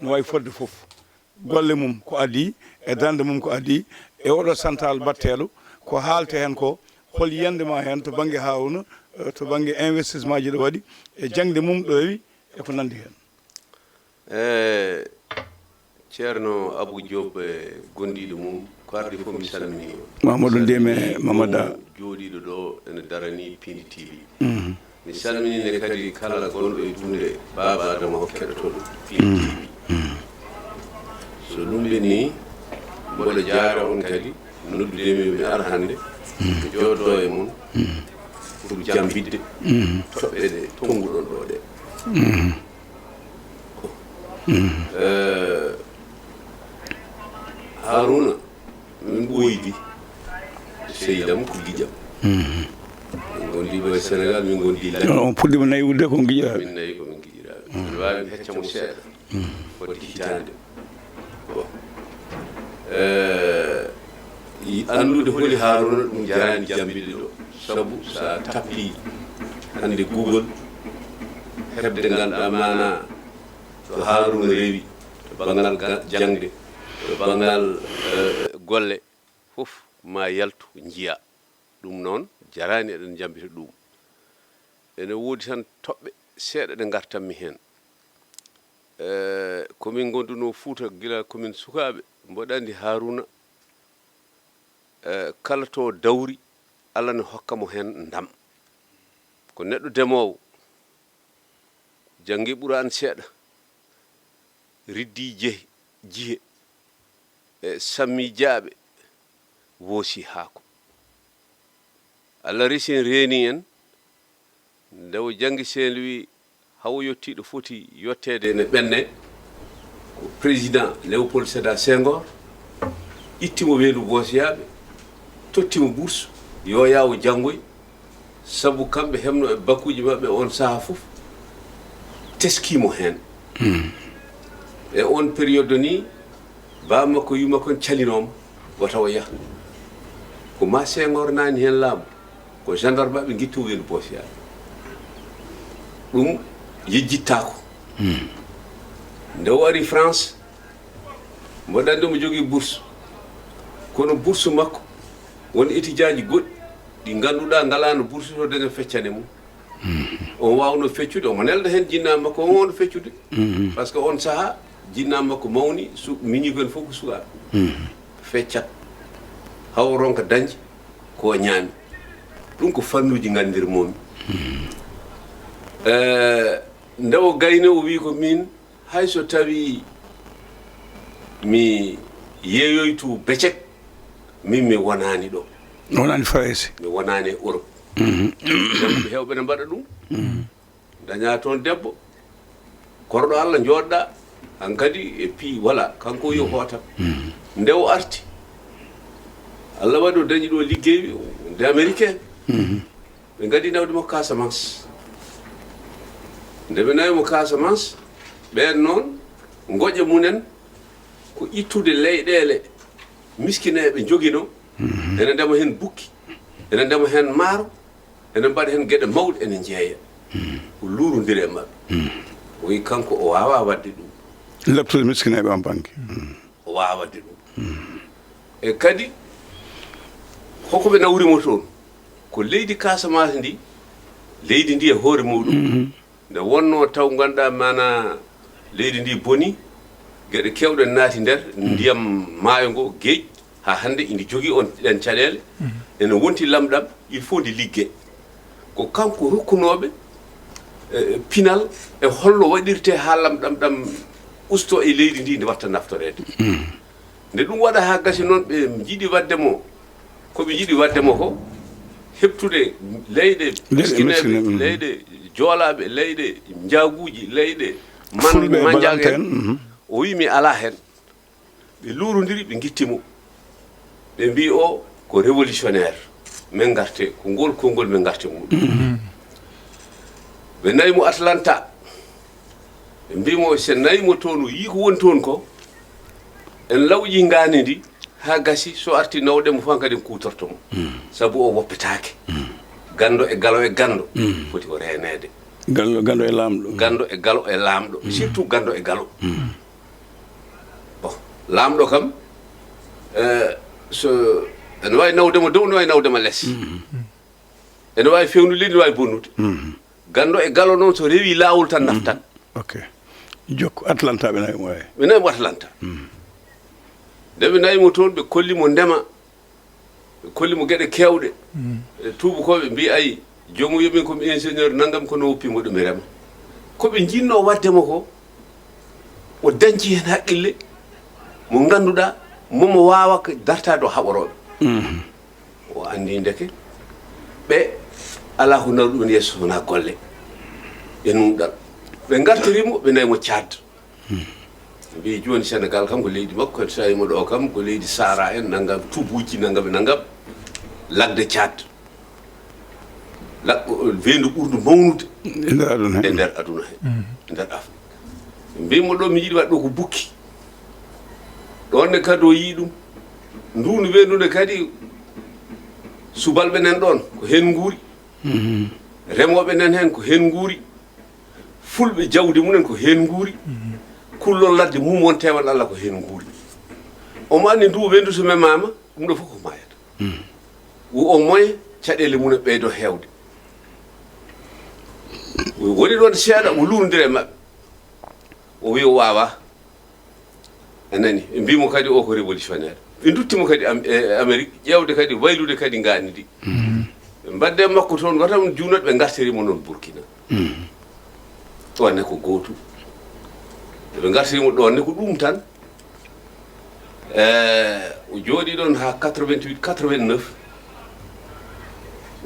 no waawi fotde fof. Golle mum ko adii, e darnde mum ko adii, e oɗo santal batteeɗo, ko haaletee heen ko, hol yiyannde ma heen to bannge Harouna, eh, to bannge investissement ji ɗo waɗi, e jaŋde mum ɗo rewi, e ko nanndi heen? Eh, Ceerno Abou Diop e gondiiɗo mum, ko adii fof mi salminii on. Mamadou Ndeme, Mamadou. Jooɗiiɗo ɗo ene daranii Pindi T V. Mhm. Mi salminiinde kadi kala gonɗo e duunde Baaba Adama o keɗotooɗo Pindi T V. Mhm. So ɗum ɓennii, mboɗo jaara on kadi, noddude mi, mi ara hannde, mi jooɗodoo e mon, mhm, pour jammbitde, mhm, toɓɓe ɗe tonnguɗon ɗo ɗe. Mhm. Eh, Harouna, min ɓooydi, sehil am ko giƴam. Mhm. Min ngondi ɗo e Sénégal, min ngondi Lac. On puɗɗiima naywude ko giƴiraaɓe. Min nayi ko min giƴiraaɓe. Mhm. Mbiɗa waawi mi hecca mo seeɗa. Mhm. Fodde hitaande. Bon. Eh, i anndude holi Harouna, ɗum jaraani jammbitde ɗo. Sabu so a tappii hannde Google, heɓde ngannduɗaa maanaa to Harouna rewi, to banngal ga-, jaŋde, to banngal, eh, golle, fof ma yaltu njiya. Ɗum noon jaraani eɗen jammbita ɗum. Ene woodi tan toɓɓe seeɗa ɗe ngartanmi heen. Eh, ko min ngondunoo Fuuta gila ko min sukaaɓe, mboɗo anndi Harouna, eh, kala to dawri, Allah ne hokka mo heen ndam. Ko neɗɗo demoowo, janngi Quraan seeɗa, riddi jehe, jihe, e sammi jaaɓe, woosi haako. Allah resi en, reeni en, nde o janngi Saint-Louis, hawo yottiiɗo foti yotteede ene ɓenne, ko président Léopold Sédar Senghor itti mo weendu Boosiyaaɓe, totti mo bourse, yo yaawo janngoy, sabu kamɓe heɓno e bakkuuji maɓɓe on sahaa fof, teskii mo heen. Hmm. E on période nii, Baaba makko wiima kon calinooma wata o yaha. Ko ma Senghor naani heen laamu, ko gendarme maɓɓe ngittu wiyde Bosiya. Ɗum yejjittaako. Nde o ari France, mboɗo anndi omo jogii bourse. Kono bourse makko, won étudiant ji goɗɗi ɗi ngannduɗaa ngalaano bourse to daña feccane mum. On waawno feccude, omo nelda heen jinnaaɓe makko, on waawno feccude. Par ce que on sahaa, jinnaaɓe makko mawni, su-, miñi ko en fof ko sukaaɓe. Feccat, haw ronka dañde ko o ñaami. Ɗum ko fannuuji nganndirmoomi. Eh, nde o gayni, o wii ko miin, hay so tawii mi yeeyoytu becek, min mi wonaani ɗo. Wonaani Farayse. Mi wonaani e Europe. Rewɓe heewɓe ne mbaɗa ɗum. Daña toon debbo, korɗo Allah, njooɗɗa, hankadi e pii, voilà, kanko yo hootam. Nde o arti, Allah waɗi o dañi ɗo liggey, nde américain. Ɓe ngadi nawde mo Casamance. Nde ɓe nawi mo Casamance, ɓeen noon, ngoƴa mumen ko ittude leyɗeele miskineeɓe njogino, ene ndema heen bukki, ene ndema heen maaro, ene mbaɗa heen geɗe mawɗe, ene njeeya. O luurondiri e maɓɓe. O wi kanko o waawaa waɗde ɗum. Leptude miskineeɓe on bannge. O waawaa waɗde ɗum. E kadi, hoko ɓe nawri mo toon? Ko leydi Casamance ndi, leydi ndi e hoore muɗum. Nde wonno taw ngannduɗaa maana leydi ndi boni, geɗe keewɗe naati nder, ndiyam maayo ngo, geej, haa hannde indi jogii on ɗen caɗeele. Ene wonti lamɗam, il faut ndi ligge. Ko kanko rokkunooɓe, eh, pinal e holno waɗirte haa lamɗam ɗam usto e leydi ndi, ndi watta naftoreede. Nde ɗum waɗa haa gasi noon, ɓe njiɗi waɗde mo, ko ɓe njiɗi waɗde mo ko heɓtude leyɗe miskineeɓe, leyɗe joolaaɓe, leyɗe njaaguuji, leyɗe man-, manjaaŋ en. O wi mi alaa heen. Ɓe luurondiri, ɓe ngitti mo. Ɓe mbi o ko révolutionnaire. Min ngarte, ko ngol konngol min ngarte muɗum. Ɓe nawi mo Atlanta. Ɓe mbi mo, so nawi mo toon, o yii ko woni toon ko, en lawƴi ngaandi ndi, haa gasi, so arti nawde mo fof, kadi en kuutorto mo. Sabu o woppetaake. Ganndo e galo e ganndo, foti o reeneede. Ganndo, ganndo e laamɗo. Ganndo e galo e laamɗo, surtout ganndo e galo. Bon, laamɗo kam, eh, so, ene waawi nawde mo dow, ene waawi nawde mo les. Ene waawi feewnude leydi, ene waawi bonnude. Ganndo e galo noon, so rewi laawol tan naftan. Ok. Jokku Atlanta ɓe nawi mo, wayi. Ɓe nawi mo Atlanta. Nde ɓe nawi mo toon, ɓe kolli mo ndema, ɓe kolli mo geɗe keewɗe. E tuubakooɓe mbi, ayi, joomum wi min ko mi ingénieur nanngam, kono woppi mo ɗo mi rema. Ko ɓe njiɗno waɗde mo ko, o dañci heen haqqille mo ngannduɗaa, momo waawa ko dartaade o haɓorooɓe. O anndi ndeke ɓe alaa ko nawi ɗum yeeso so wonaa golle e nuunɗal. Ɓe ngartiri mo, ɓe nawi mo Tchad. Mbi jooni Sénégal kam ko leydi makko, so tawi mo ɗo kam ko leydi Sahara en, nanngam tubuuji, nanngam e nanngam, ladde Tchad. Lakko, weendu ɓurndu mawnude e nder aduna he. E nder aduna he, e nder Afrik. Mbi mo ɗo mi yiɗi waɗde ɗo ko bukki. Ɗoon ne kadi o yii ɗum. Nduun weendu ne kadi subalɓe nen ɗoon ko heen nguuri. Remooɓe nen heen ko heen nguuri. Fulɓe jawdi mumen ko heen nguuri. Kullon ladde mum won teewal Allah ko heen nguuri. Omo anndi ndu weendu so memaama, ɗum ɗo fof ko maayata. Wo o moye caɗeele mum e ɓeydo heewde. O woni ɗoon seeɗa, o luurondira e maɓɓe. O wi o waawaa. A nani? Ɓe mbii mo kadi o ko révolutionnaire. Ɓe ndutti mo kadi Am-, e Amérique, ƴeewde kadi, waylude kadi ngaandi ndi. Ɓe mbaɗde makko toon, wata on juunat, ɓe ngartiri mo noon Burkina. Ɗoon ne ko gootum. Ɓe ngartiri mo ɗoon ne ko ɗum tan. Eh, o jooɗii ɗoon haa quatre-vingt-huit, quatre-vingt-neuf,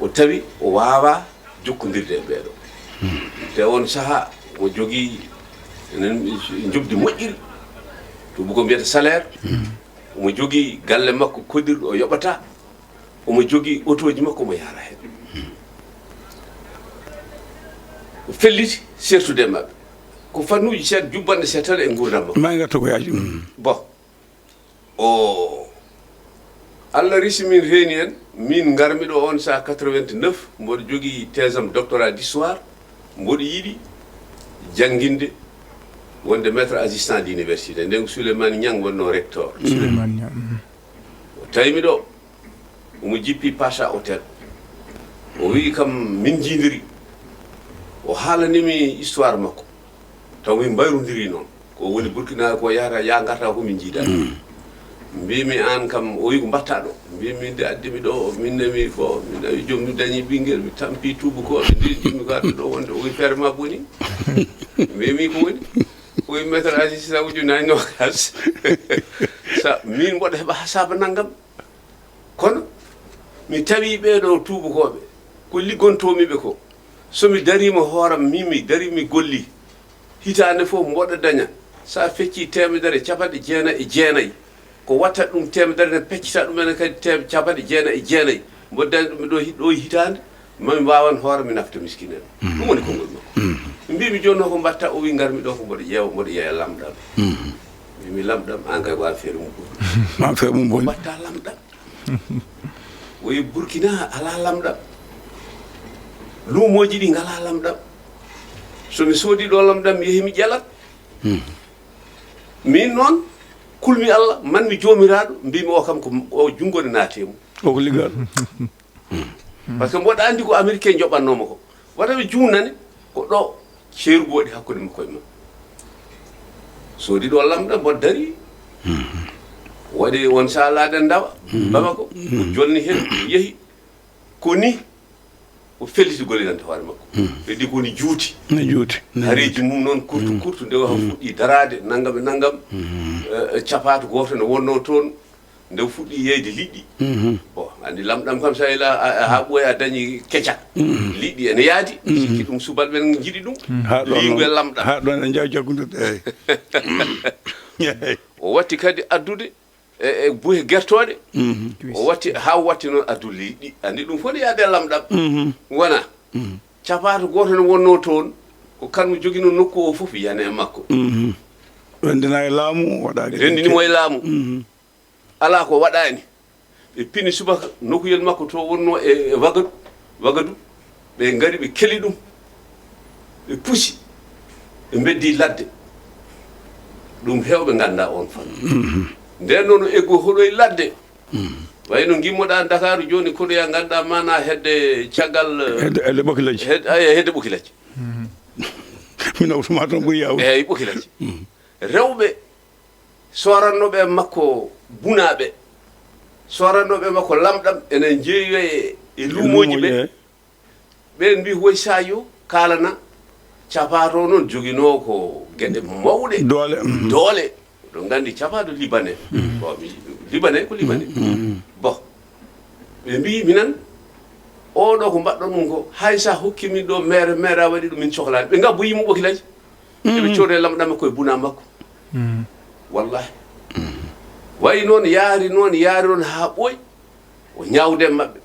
o tawi o waawaa jokkondirde e ɓeeɗo. Te oon sahaa, omo jogii enen njoɓdi moƴƴiri, to bugo mbiyata salaire. Omo jogii galle makko koɗirɗo o yoɓata. Omo jogii otooji makko, omo yahra heen. O felliti seertude e maɓɓe. Ko fannuuji seeɗa, jubbanɗe seeɗa tan e nguurndam makko. Ma ngartu ko yaaji. Bon. O Allah risi min, reeni en, min ngarmi ɗo on saa quatre-vingt-neuf, mboɗo jogii thèse am doctorat d'histoire, mboɗo yiɗi jannginde wonde maître assistant d'université. Nden ko Souleymane Niang wonnoo recteur. Souleymane Niang. O tawi mi ɗo, omo jippi Pacha Hotel. O wi'i kam min njiidiri. O haalani mi histoire makko. Taw min mbayrondiri noon. Ko woni Burkina ko yahata, ya ngarta ko min njiida. Mbimi aan kam, o wi ko mbatta ɗo. Mbimi nde addi mi ɗo, min nemi ko, min nawi joom mi dañi ɓinngel, mi tampi tuubu ko, mi ndi jimmi ko addu ɗo wonde, o wi feere ma boni. Mbimi ko woni? O wi maître Aziz sa uju nayi nogas. Sa min mboɗo heɓa hasaba nanngam. Kono mi tawi ɓeeɗo tuubukooɓe, ko liggontoomi ɓe ko, so mi dariima hooram, min mi dari mi golli, hitaande fof mboɗo daña, so a feccii teemedere capanɗe jeenayi e jeenayi, ko watta ɗum teemedere, ne peccita ɗum enen kadi teem-, capanɗe jeenayi e jeenayi, mboɗo daña ɗum ɗo hi-, ɗo e hitaande, ma mi mbaawan hoore mi nafta miskineeɓe. Ɗum woni konngol makko. Mbimi jooni noon ko mbatta, o wi ngarmi ɗo ko mboɗo ƴeewa, mboɗo yeeya lamɗam. Mbimi lamɗam, an kay ko an feere mum boni. Ma feere mum boni. Mbatta lamɗam. O wi Burkina alaa lamɗam. Luumooji ɗi ngalaa lamɗam. So mi soodi ɗo lamɗam, mi yehi mi ƴelat. Min noon, kulmi Allah, manmi Joomiraaɗo, mbimi o kam ko o junngo ne naati e mum. O ko liggaaɗo. Par ce que mboɗo anndi ko Américain joɓannoo mo ko. Wata mi juumnane, ko ɗo ceerugu waɗi hakkunde makko e mum. Soodi ɗo lamɗam, mboɗo dari. Waɗi on sahaa laaɗe ndawa, Bamako, o jolni heen, o yehi. Ko ni o felliti gollidande hoore makko. Ɓe ɗi ko ni juuti. Ne juuti. Ne Hareeji juuti. Mum noon kurtu, mm, kurtu, nde o, mm, fuɗɗi daraade, nanngam e nanngam. Mm. Eh, capaato gooto ne wonnoo toon, nde o fuɗɗi yeeyde liɗɗi. Mhm. Bon, anndi lamɗam kam, so a ila, a, a, haa ɓooya a dañi keca. Mhm. Liɗɗi ene yaadi, mhm, sikki ɗum subalɓe ɓen njiɗi ɗum. Mm. Haa ɗoon liingu noon. E lamɗam. Haa ɗoon en njaw jaggundirde, eey. O watti kadi addude e, e buhe gertooɗe. Mhm. O watti, haa o watti noon addu liɗɗi. Anndi ɗum fof ne yaade e lamɗam. Mhm. Wona. Mhm. Capaato gooto ne wonnoo toon, ko kanmo joginoo nokku o fof yana e makko. Mhm. Renndina e laamu, waɗaaki. Renndini mo e laamu. Mhm. Alaa ko waɗaani. Ɓe pini subaka nokkuyel makko to wonnoo e, e Wagadu, Wagadu. Ɓe ngari, ɓe keli ɗum, ɓe pusi, ɓe mbeddi ladde. Ɗum heewɓe nganndaa oon fannu. Mhm. Ndeen noon o eggu hoɗoy ladde. Mhm. Wayno ngimmoɗaa Ndakaaru jooni, koɗoya nganndaa maanaa hedde caggal, hedde, hedde Ɓokilajji. Hed-, ay, hedde Ɓokilajji. Mhm. Mi nawtuma toon ɓuri yaawde. Eey, Ɓokilajji. Mhm. Rewɓe soorannooɓe e makko bunaaɓe, soorannooɓe e makko lamɗam, ene njeeyoya e, e luumooji ɓe. Luumooji, eey. Ɓeen mbii, "Woy Sadio, kaalana." Capaato noon joginoo ko geɗe mawɗe. Doole, mhm. Doole. Oɗon nganndi capaato libanais. Mhm. Bon, mi, libanais ko libanais. Mhm. Bon. Ɓe mbii, "Minan, oo ɗoo ko mbaɗɗon ɗum ko, hay so a hokkii min ɗoo meere, meere a waɗi ɗum, min cohlaani." Ɓe ngabboyi mo Ɓokilajji. Eɓe, mhm, cooda e lamɗam e koye buna makko. Mhm. Wallahi. Mhm. Wayi noon, yaari noon, yaari noon haa ɓooyi. O ñaawde e maɓɓe.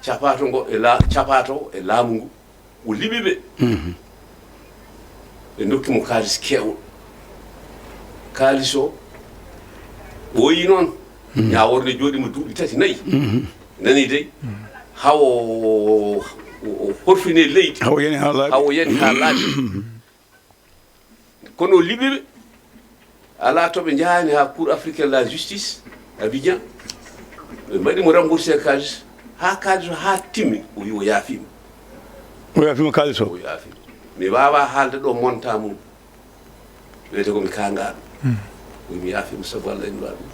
Capaato ngo e la-, capaato e laamu ngu. O liɓi ɓe. Mhm. Ɓe ndokki mo kaalis keewɗo. Kaalis o, ɓooyi noon. Mhm. Ñaawoore nde jooɗii mo duuɓi tati, nayi. Mhm. Nani dey? Mhm. Hawo o, o, o horfini e leydi. Hawo yani haa laaɓi. Hawo yani haa laaɓi. Mhm. Kono o liɓi ɓe, alaa to ɓe njahaani haa Cour africaine de la justice, Abidjan. Ɓe mbaɗi mo remboursé kaalis, haa kaalis o haa timmi, o wi o yaafiima. O yaafiima kaalis o? O yaafiima. Mi waawaa haalde ɗo montant mum. Wiyete ko mi kaangaaɗo. Hmm. O wi mi yaafiima sabu Allah en waɗi.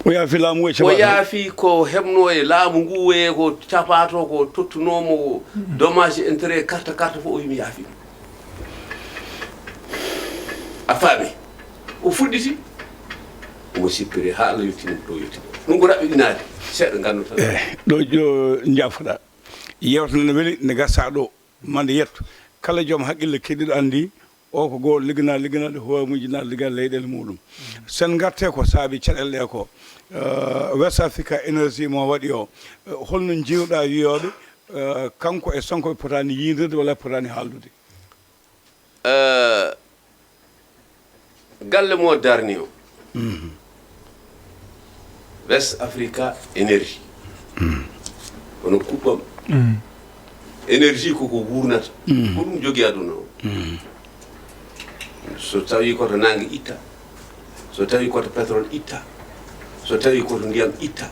O yaafi laamu e o caɓaato? Yaafi ko heɓnoo e laamu ngu, e ko capaato, ko tottunoo mo, hmm, dommage et intérêt, carte, carte fof, o wi mi yaafiima. A faami? O fuɗɗiti, omo sippiri haa Allah yottini mo ɗo yotti ɗo. Ɗum ko raɓɓiɗinaade. Seeɗa nganndo tan. Eh, ɗo, ɗo njaafoɗaa. Yeewtere ne weli, ne gasa ɗo. Ma nde yetto. Kala joom haqqille keɗiiɗo anndi, o ko goo liggana, liggana ɗe hoore mum, jina ligga leyɗeele muɗum. Sen ngarte ko saabi caɗeele ɗe ko, eh, West Africa Energy mo waɗi o. Eh, holno njiiruɗaa wiyooɓe, eh, kanko e Sonko ɓe potaani yiindirde walla ɓe potaani haaldude? Eh, galle mo darni o. Mhm. West Africa Energy. Kono kuɓɓam. Énergie ko ko wurnata. Ko ɗum jogi aduna o. So tawi koto nange itta, so tawi koto pétrole itta, so tawi koto ndiyam itta,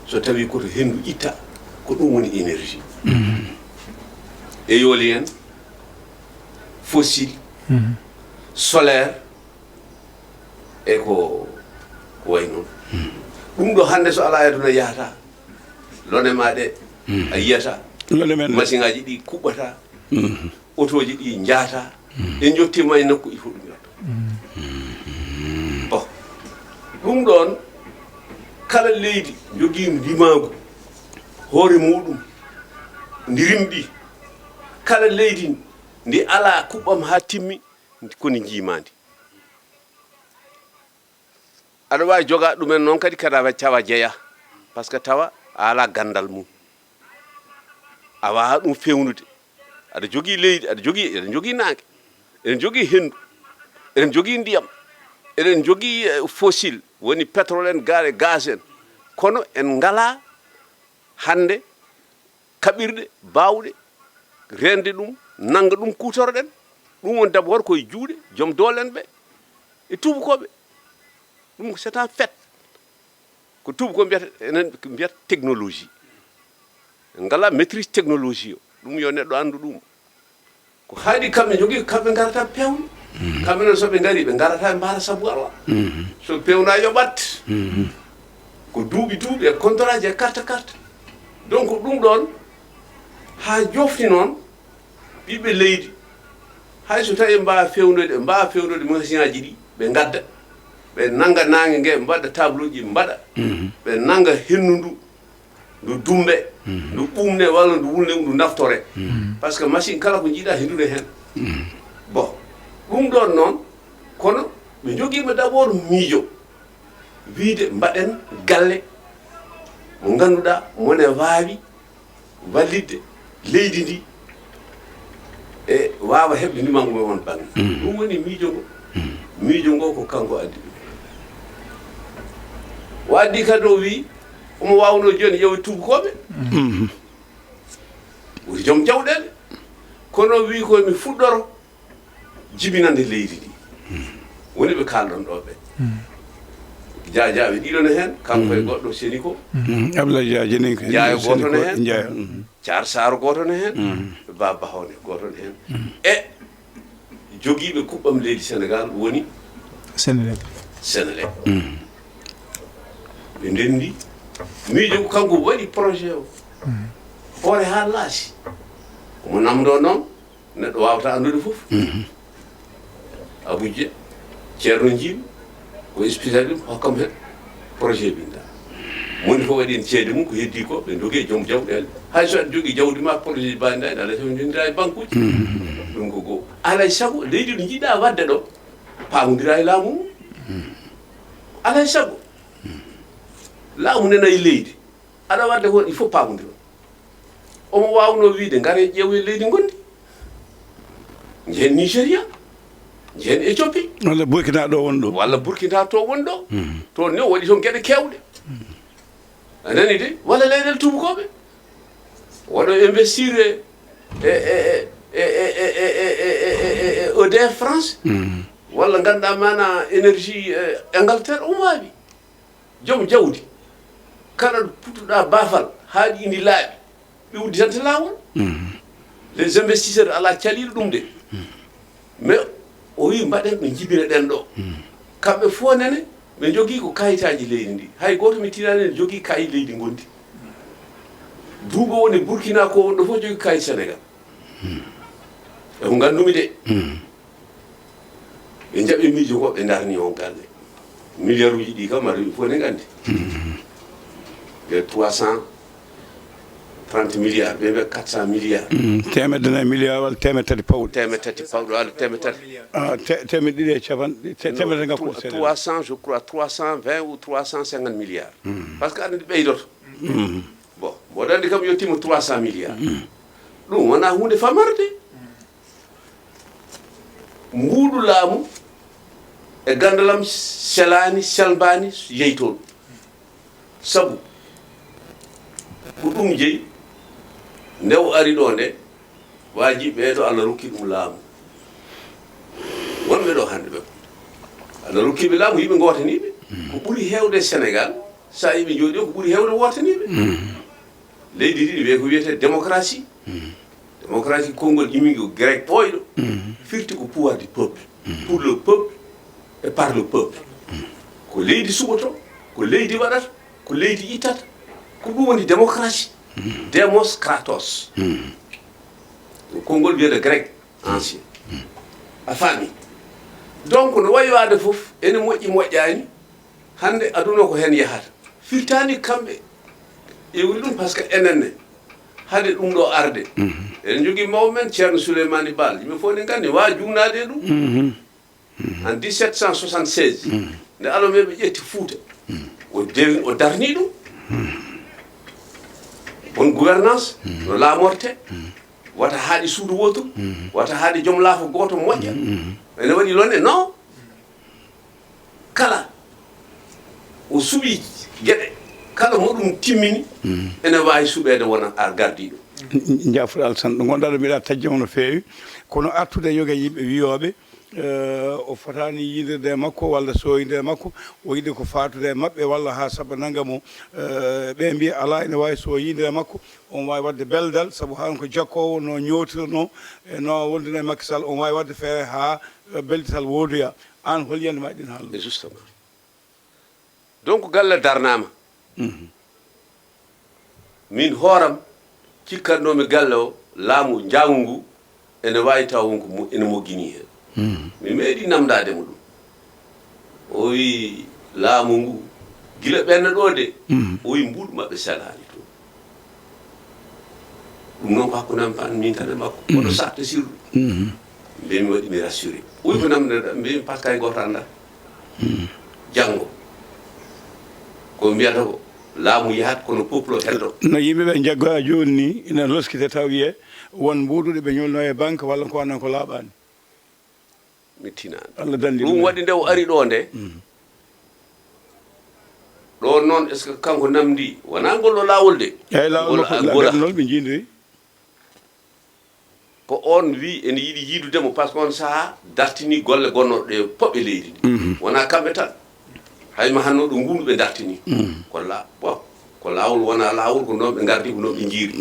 so tawi koto hendu itta, ko ɗum woni énergie. Éolienne, fossile, solaire, e ko ko way noon. Ɗum ɗo hannde so alaa e aduna yahata, lone ma ɗe a yiyata. Lone men ɗe. Machine aji ɗi kuɓɓata. Otooji ɗi njaata. En njottiima e nokku, il faut ɗum yotto. Bon, ɗum ɗoon, kala leydi jogii ndimaagu hoore muɗum, ndi rimɗi. Kala leydi ndi alaa kuɓɓam haa timmi, ko ndi njiimaandi. Aɗa waawi jogaa ɗumen noon kadi, kadi awa tawa jeyaa, par ce que tawa a alaa ganndal mum. A waawaa ɗum feewnude. Aɗa jogii leydi, aɗa jogii, eɗen jogii naange, eɗen jogii henndu, eɗen jogii ndiyam, eɗen jogii, eh, fossile, woni pétrole en, ga-, gaz en. Kono en ngalaa hannde kaɓirɗe baawɗe reende ɗum, nannga ɗum, kuutorɗen. Ɗum woni d'abord ko e juuɗe joom doole en ɓe e tuubakooɓe. Ɗum ko c'est un fait. Ko tuubakooɓe mbiyata, enen ko mbiyata technologie. En ngalaa maîtrise technologie o. Ɗum yo neɗɗo anndu ɗum. Ko haɗi kamɓe njogii, kamɓe ngarata peewna. Kamɓe noon so ɓe ngarii, ɓe ngarata ɓe mbaara sabu Allah. So peewna yoɓat. Ko duuɓi duuɓi e contrat ji e carte carte. Donc ɗum ɗoon haa joofti noon ɓiɓɓe leydi. Hay so tawi ɓe mbaawa feewnoyde, ɓe mbaawa feewnoyde machine aji ɗi, ɓe ngadda, ɓe nannga naange nge, ɓe mbaɗa tableau ji, ɓe mbaɗa, ɓe nannga henndu ndu, ndu dummbe, ndu ɓuumne walla ndu wulne, ndu naftore. Par ce que machine kala ko njiɗa henndu ne heen. Bon, ɗum ɗoon noon, kono ɓe njogiima d'abord miijo, wiyde mbaɗen galle mo ngannduɗaa mone waawi wallitde leydi ndi e waawa heɓde ndimaagu mum e oon bannge. Ɗum woni miijo ngo. Miijo ngo ko kanko addi ɗum. O addi kadi o wii omo waawnoo jooni ƴeewde tuubakooɓe. Woni joom jawɗeele. Kono o wii ko mi fuɗɗoro jibinande leydi ndi. Woni ɓe kaalɗon ɗo ɓe. Jaajaaɓe ɗiɗo ne heen, kanko e goɗɗo seni ko. Ablaye Dia jeni ko. Njaay gooto ne heen. Njaay. Thiar Sarr gooto ne heen. Ba Bahone gooto ne heen. E jogiiɓe kuɓɓam leydi Sénégal woni Senelec. Senelec. Ɓe ndenndi. Miijo ko kanko waɗi projet o. Hoore haa laasi. Omo namndoo noon. Neɗɗo waawata anndude fof. Abujje, Ceerno Njiilu, ko spécial ɗum, hokkam heen projet binda. Moni fof waɗi heen ceede mum, ko heddii ko, ɓe ndogi e joom jawɗeele. Hay so aɗa jogii jawdi ma, projet ji mbaɗi ndaɗi, alaa sago njondira e bankuuji. Ɗum ko goo. Alaa e sago, leydi ɗo njiɗɗa waɗde ɗo, paamondira e laamu mum. Alaa e sago. Laamu nena e leydi. Aɗa waɗde ko waɗi fof paamondiro. Omo waawnoo wiyde, ngare ƴeewoye leydi ngondi. Njehen Nigeria, njehen Éthiopie. Walla Burkina ɗo won ɗo. Walla Burkina to won ɗo. Toon ne o waɗi toon geɗe keewɗe. A nani de? Walla leyɗeele tuubakooɓe. Waɗo investir e, e, e, e, E D F France. Walla ngannduɗaa maana énergie, eh, Angleterre, omo waawi. Joom jawdi, kala ɗo puttuɗaa baafal, haa ɗi ndi laaɓi, ɓe udditante laawol. Les investisseurs, alaa caliiɗo ɗum de. Mais o wii, mbaɗen ɗo njibinaɗen ɗo. Kamɓe fof nene, ɓe njogii ko kayitaaji leydi ndi. Hay gooto mi tinaani ne jogii kayit leydi ngondi. Duuɓo woni Burkina ko wonɗo fof jogii kayit Sénégal. E ko nganndumi de. Ɓe njaɓi miijo ko, ɓe ndarni on galle. Milliard uji ɗi kam, aɗa fof ne nganndi. Ɓe trois cent trente milliards, ɓe mbiya quatre cent milliards. Teemedde nayi milliards walla teemedde tati pawɗo. Teemedde tati pawɗo, walla teemedde tati. Ah, te-, teemedde ɗiɗi e capanɗe, te-, teemedde ngakkere seeɗa. Trois cents, je crois, trois cent vingt ou trois cent cinquante milliards. Parce que aɗa anndi ɓeydoto. Bon, mboɗo anndi kam yettiima trois cent milliards. Ɗum wonaa huunde famarde. Mbuuɗu laamu e ganndalam selaani, selmbaani, yeytoo ɗum. Sabu ko ɗum jeyi, nde o ari ɗo nde, waaji ɓeeɗo Allah rokki ɗum laamu. Wonɓe ɗo hannde ɓe, Allah rokki ɓe laamu, yimɓe ngootaniiɓe. Ko ɓuri heewde Sénégal, so a yimɓe jooɗi o, ko ɓuri heewde wootaniiɓe. Leydi ndi wiyee ko wiyetee démocratie. Démocratie, konngol immii ko grec ɓooyɗo, firti ko pouvoir du peuple, pour le peuple et par le peuple. Ko leydi suɓoto, ko leydi waɗata, ko leydi ittata, ko ɗum woni démocratie. Demos kratos. Ko konngol wiyetee grec ancien. A faami? Donc, no wayi waade fof, ene moƴƴi, moƴƴaani, hannde aduna ko heen yahata. Firtaani kamɓe ƴeewri ɗum, parce que enen ne, hade ɗum ɗo arde, eɗen njogii mawɓe men, Ceerno Souleymany Baal, yimɓe fof ne nganndi, waawa juumnaade e ɗum. En dix-sept cent soixante-seize, nde Almameeɓe ƴetti Fuuta, o dewi, o darni ɗum. Bonne gouvernance no laamorte, wata haaɗi suudu wootu, wata haaɗi joom laafo gooto moƴƴa. Ene waɗi lonne, non. Kala o suɓii geɗe, kala mo ɗum timmini, ene waawi suɓeede wona a gardiiɗo. Njaafuɗo Alsan, ɗo ngonɗaa ɗo, mbiɗa tajjama no feewi, kono artude e yoga yimɓe wiyooɓe, eh, o fotaani yiidirde e makko walla sooyde e makko, o yiɗi ko faatude e maɓɓe walla haa saɓa nannga mo, eh, ɓe mbiya alaa, ene waawi so o yiidii e makko, on waawi waɗde beldal, sabu haa on ko jakkoowo, no ñootirnoo, e no wonduno e Macky Sall, on waawi waɗde feere haa, eh, beldital woodoya. Aan, hol yiyannde ma e ɗiin haalaaji? Justement. Donc, galle darnaama. Min hooram, cikkatnoomi galle o, laamu njaangu ngu, ene waawi taw won ko mo-, ene mogginii heen. Mi meeɗii namndaade mo ɗum. O wii, laamu ngu, gila ɓenna ɗo de, o wii, mbuuɗu maɓɓe selaani toon. Ɗum noon ko hakkunde am tan, min tan e makko. Kono saakte sirru. Mbiimi waɗi mi rassuré. O wii, ko namndeɗaa? Mbiimi, parce que hay gooto anndaa. Janngo ko mbiyata ko laamu yahat, kono peuple o heddo. No yimɓe ɓe njaggaa jooni ni, ina loskite taw wiye won mbuuɗu ɗi ɓe ñolno e banque walla ko wanan ko laaɓaani. Mi tinaani. Allah dandi ɗum. Ɗum waɗi nde o ari ɗo nde. Ɗo noon, est-ce que kanko namdi? Wonaa ngol o laawol de. Eyi, laawol makko, ngol a-, ngol a- laawol ɓe njiidiri. Ko on wi ene yiɗi yiidude mo, parce que on sahaa dartini golle gonnooɗe ɗe pop e leydi ndi. Wonaa kamɓe tan. Hay ma hanno ɗo ngundu ɓe dartini. Ko la-, bon, ko laawol wonaa laawol, ko noon ɓe ngardi, ko noon ɓe njiiri.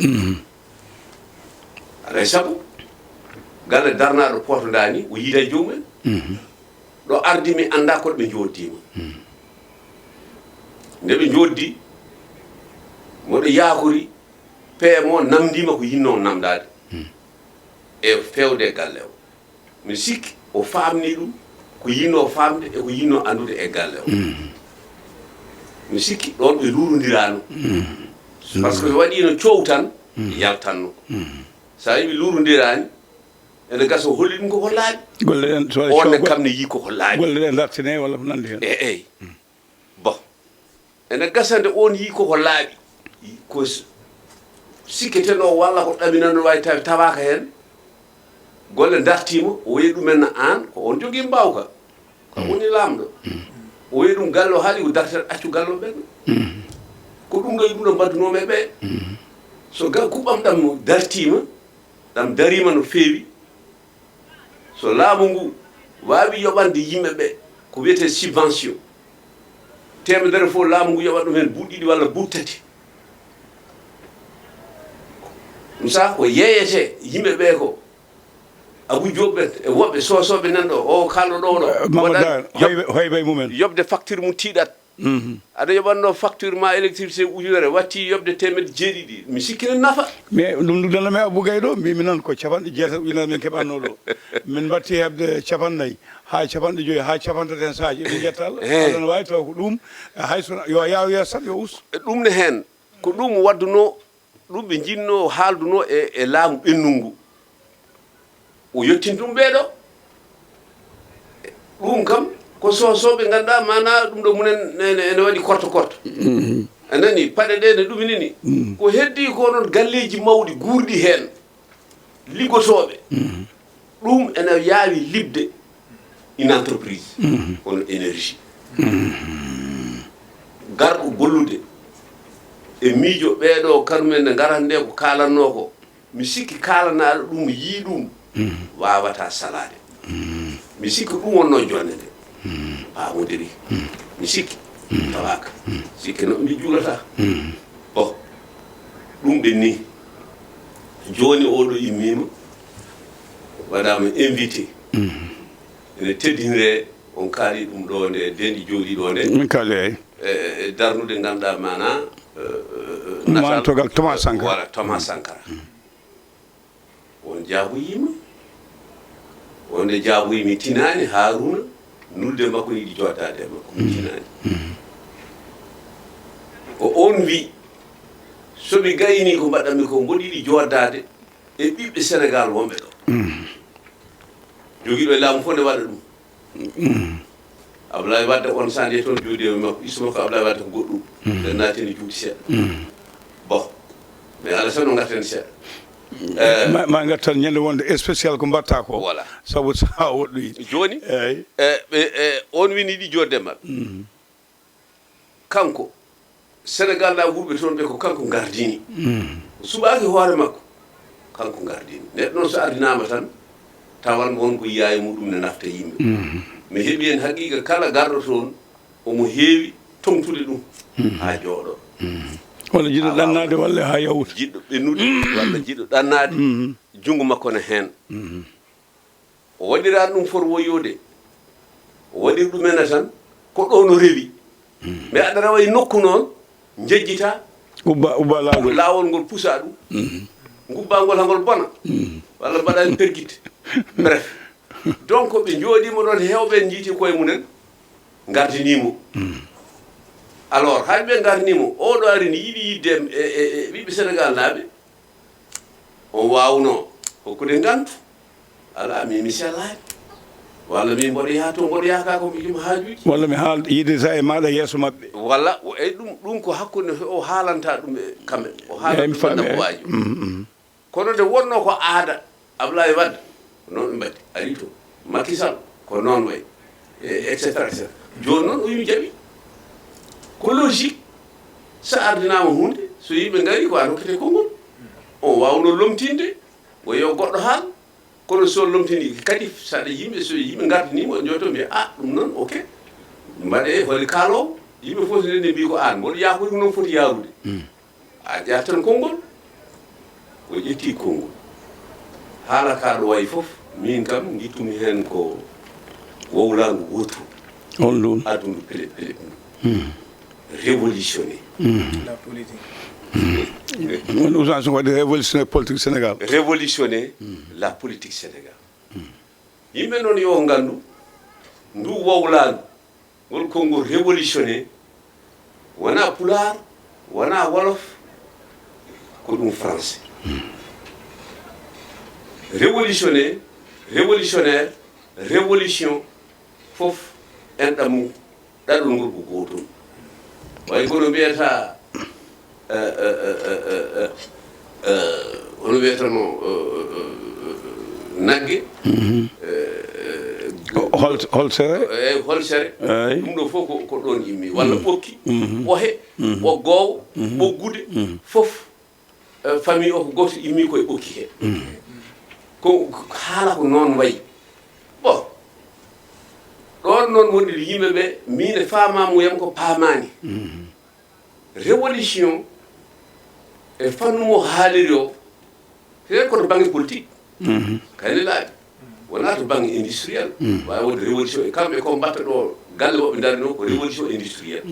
Alay sabu, galle darnaaɗo pooto ndaani, o yiida e joomum en. Ɗo ardi mi anndaa koɗo ɓe njooddii mo. Nde ɓe njooddii, moɗo yaakori, P M o namndiima ko yinnoo namndaade e feewde e galle o. Mi sikki o faamnii ɗum, ko yinnoo faamde e ko yinnoo anndude e galle o. Mi sikki ɗoon ɓe luurondiraano. Par ce que ɓe waɗiino coow tan, yaltanno. So a yii ɓe luurondiraani, ene gasa o holli ɗum ko ko laaɓi. Golle ɗen, so waɗi on ne coow, kam ne yii ko ko laaɓi. Golle ɗen dartine walla ko nanndi heen. E-, eey. Bon. Ene gasa nde on yii ko ko laaɓi. Ko s-, sikketenoo walla ko ɗaminanno wawi tawi tawaaka heen. Golle dartiima, o wiyi ɗumen na aan, ko on jogii mbaawka. Ko woni laamɗo. O wiyi ɗum galle o haali ko dartere accu galle o ɓen. Ko ɗum ɗo e ɗum ɗo mbaddunoomi e ɓe. So ga-, kuɓɓam ɗam dartiima, ɗam dariima no feewi. So laamu ngu waawi yoɓande yimɓe ɓe ko wiyetee subvention, teemedere fof laamu ngu yoɓat ɗum heen buuɗi ɗiɗi walla buuɗi tati. Ɗum saaha ko yeeyetee yimɓe ɓe ko Abou Diop ɓe e woɓɓe soosooɓe nan ɗo, o kaalɗo ɗo ɗo, Mamadou waɗan Daan, yoɓ-, hoyɓe, hoyɓe mum en. Yoɓde facture mum tiiɗat. Aɗa yoɓatnoo facture ma électricité ujunere, watti yoɓde teemedde jeeɗiɗi. Mi sikki ne nafa. Mais ɗum luddana mi Abou Gaye ɗo, mbimi noon ko capanɗe jeetati ujunere min keɓatnoo ɗo. Min mbatti heɓde capanɗe nayi, haa capanɗe joyi, haa capanɗe tati heen sahaaji. Eɗen njetta Allah. Eh. Allah no waawi taw ko ɗum, hay so yo yaaw yeeso tan yo us. E ɗum ne heen, ko ɗum waddunoo, ɗum ɓe njinnoo, haaldunoo e, e laamu ɓennungu. O yettin ɗum ɓee ɗo. Ɗum kam ko soosooɓe ngannduɗaa maanaa ɗum ɗo mumen ene, ene waɗi korto korto. A nani, paɗe ɗe ne ɗumini ni. Ko heddii ko noon galleeji mawɗi guurɗi heen, liggotooɓe. Ɗum ene yaawi liɓde une entreprise, kono énergie. Garɗo gollude, e miijo ɓeeɗo kanumen nde ngarata nde ko kaalannoo ko, mi sikki kaalanaaɗo ɗum yii ɗum waawata salaade. Mi sikki ɗum wonnoo jonde nde. Paamodiri. Mi sikki tawaaka. Sikke no ndi juulata. Bon, ɗum ɓenni. Jooni oɗo immiima, waɗaama invité. Ene teddiniree, on kaali ɗum ɗo nde, denɗi jooɗii ɗo nde. Min kaali, eey. E, e darnude, ngannduɗaa maanaa, e, e, e, natal, Maantogal Thomas Sankara. Voilà, Thomas Sankara. On jaaboyiima. Wonde jaaboyi mi tinaani, Haaruna, nulde makko yiɗi jooɗdaade e makko, mi tinaani. Ko on wi, so ɓe gayni ko mbaɗanmi ko, mboɗo yiɗi jooɗdaade e ɓiɓɓe Senegaal wonɓe ɗo. Jogiiɗo e laamu fof ne waɗa ɗum. Ablaye Wadde on, so a nde toon, jooɗi e makko, isu makko Ablaye Wadde ko goɗɗum. Ɓe naatini juuti seeɗa. Bon, mais Alassane, o ngarten seeɗa. Eh, ma, ma ngartan ñande wonde spécial ko mbatta ko. Voilà. Sabu saha woɗɗoyi. Jooni, eey, eh, ɓe, eh, on wini ɗi jooɗde e maɓɓe. Kanko, Senegal na wuurɓe toon ɓe, ko kanko ngardini. O suɓaaki hoore makko, kanko ngardini. Neɗɗo noon so ardinaama tan, tawan won ko yiyaa e muɗum ne nafta yimɓe. Mi heɓi heen haqiiqa, kala garɗo toon, omo heewi toŋtude ɗum haa jooɗo. Walla jiɗɗo ɗannaade, walla haa yawta. Jiɗɗo ɓennude, walla jiɗɗo ɗannaade, junngo makko ne heen. O waɗiraani ɗum foti woyoyde. O waɗiri ɗum ene tan, ko ɗo no rewi. Mais aɗa rewa e nokku noon, njejjita. Ubba, ubba laawol. Laawol ngol pusa ɗum. Ngubba ngol haa ngol bona. Walla mbaɗa heen pergite. Bref. Donc, ɓe njooɗiima ɗoon, heewɓe njiiti koye mumen, ngardinii mo. Alors, hay ɓe ngardinii mo, oɗo ari ne yiɗi yiɗde e, e, e ɓiɓɓe Senegal naaɓe. On waawnoo hokkude ngantu. Alaa, min mi sellaani. Walla min mboɗo yaha to, mboɗo yaha ka ko mi yima haajuuji. Walla mi haal, yiide sa e maaɗa yeeso maɓɓe. Walla, o, e ɗum, ɗum ko hakkunde o haalanta ɗum e kamɓe. O haalanta ɗum e waaji. Kono nde wonnoo ko aada, Ablaye Wade, ko noon ɓe mbaɗi. Ari to, Macky Sall, ko noon wayi. E, et cetera, et cetera. Jooni noon, o yimi jaɓi. Ko logique. So ardinaama huunde, so yimɓe ngari, ko aan hokkete konngol. On waawnoo lomtinde, o yo goɗɗo haal. Kono so lomtinii kadi, so aɗa yimɓe, so yimɓe ngardinii mo, njooto mbiya, "Ah, ɗum noon, ok. Mbaɗee, holi kaaloowo?" Yimɓe fof so ndenndi mbii ko aan, mboɗo yaakoyi ko noon foti yaarude. A ƴaat tan konngol. O ƴetti konngol. Haala kaa ɗo wayi fof, miin kam, ngittumi heen ko wowlaandu wootu. On ɗum. Adundu pele, pele. Révolutionnaire. La politique. On Ousmane Sonko waɗi révolutionnaire politique Sénégal. Révolutionnaire la politique Sénégal. Yimɓe noon yo nganndu, ndu wowlaandu, ngol konngol révolutionnaire, wonaa pulaar, wonaa wolof, ko ɗum français. Révolutionnaire, révolutionnaire, révolution, fof enɗam mum, ɗaɗol ngol ko gootol. Wayi kono mbiyata, eh, eh, eh, eh, eh, eh, hono wiyatano, eh, eh, eh, nagge, eh, eh, Hol-, holsere? Eh, holsere. Eey. Ɗum ɗo fof ko, ko ɗoon yimmi. Walla ɓokki, ɓohe, ɓoggoowo, ɓoggude, fof. Eh, famille o ko gooto, immi koye ɓokki he. Ko, ko haala ko noon wayi. Bon, ɗoon noon woni yimɓe ɓe, miin e faamaamuyam ko paamaani. Révolution e fannu mo haaliri o, te ko to bannge politique. Kayne laaɓi. Wonaa to bannge industriel. Waawi wonde révolution e kamɓe ko mbatta ɗo galle maɓɓe ndarino ko révolution industrielle.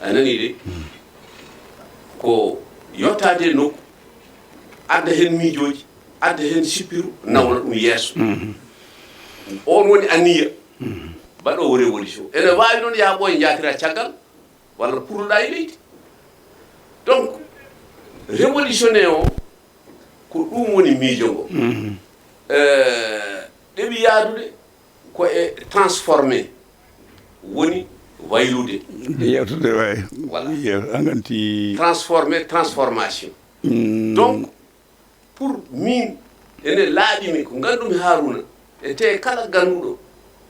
A nanii de? Ko yottaade e nokku, adda heen miijooji, adda heen sippiru, nawna ɗum yeeso. On woni anniya baɗoowo révolution. Ene waawi noon yaha ɓooya njaatira caggal, walla purloɗaa e leydi. Donc, révolutionnaire o, ko ɗum woni miijo ngo. Eh, ɗeɓi yaadude ko e transformé, woni waylude. Yewtude, wayi. Voilà. Yew-, a nganti. Transformé, transformation. Donc, pour min, ene laaɓi mi, ko nganndumi Haaruna, e te kala gannduɗo,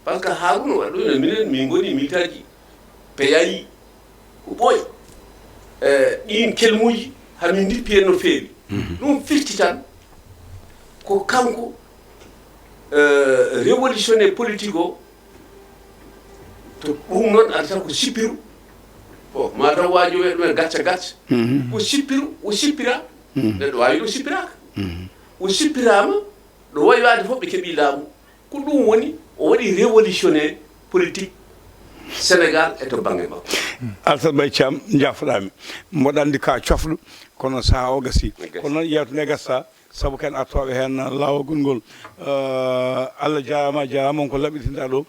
parce que Haaruna waɗa ɗum, minen min ngoni militaji peyayi, ko ɓooyi. Eh, ɗiin kelmuuji hamin ndippi en no feewi. Ɗum firti tan ko kanko, eh, révolutionnaire politique o. To ɗum noon adata ko sippiru. Bon, mataw waajo wiya ɗumen gacca gacca. Ko sippiru o sippira. Neɗɗo waawi ɗum sippiraaka. O sippiraama, ɗo wayi waade fof ɓe keɓi laamu. Ko ɗum woni o waɗi révolutionnaire politique Sénégal e to bannge makko. Alsat Bay Caam, njaafoɗaami. Mboɗo anndi ka cofɗo, kono saha o gasi. Kono noon yewtere nde gasa, sabu ken artooɓe heen laawol ngol. Eh, Allah jaaraama, jaaraama on ko laɓɓitinɗa ɗo.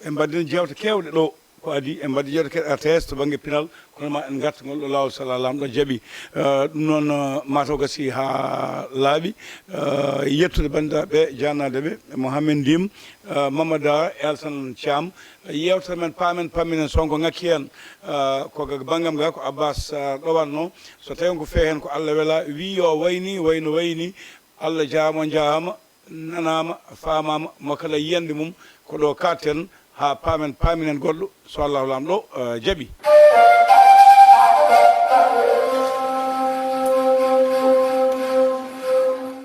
En mbaɗdino jeewte keewɗe ɗo. Ko adii en mbaɗi jeewte keewɗe R T S to bannge pinal, kono ma en ngartu ngol ɗo laawol, so Allah Laamɗo jaɓi. Eh, ɗum noon, eh, mataw gasi haa laaɓi. Eh, yettude banndiraaɓe, jaanaade ɓe, Mohamed Ndim, eh, Mamada e Alsan Thiam. Yeewtere men paamen, pamminen, Sonko ŋakki heen. Eh, ko ga banngam ga ko Abbas, eh, ɗowatno. So tawii ko fee heen ko Allah wela, wii yo wayni, wayno wayni. Allah jaaraama, on njaaraama, nanaama, faamaama, mo kala yiyannde mum, ko ɗo kaaɗten haa paamen, paaminen goɗɗo, so Allahu Laamɗo, eh, jaɓi.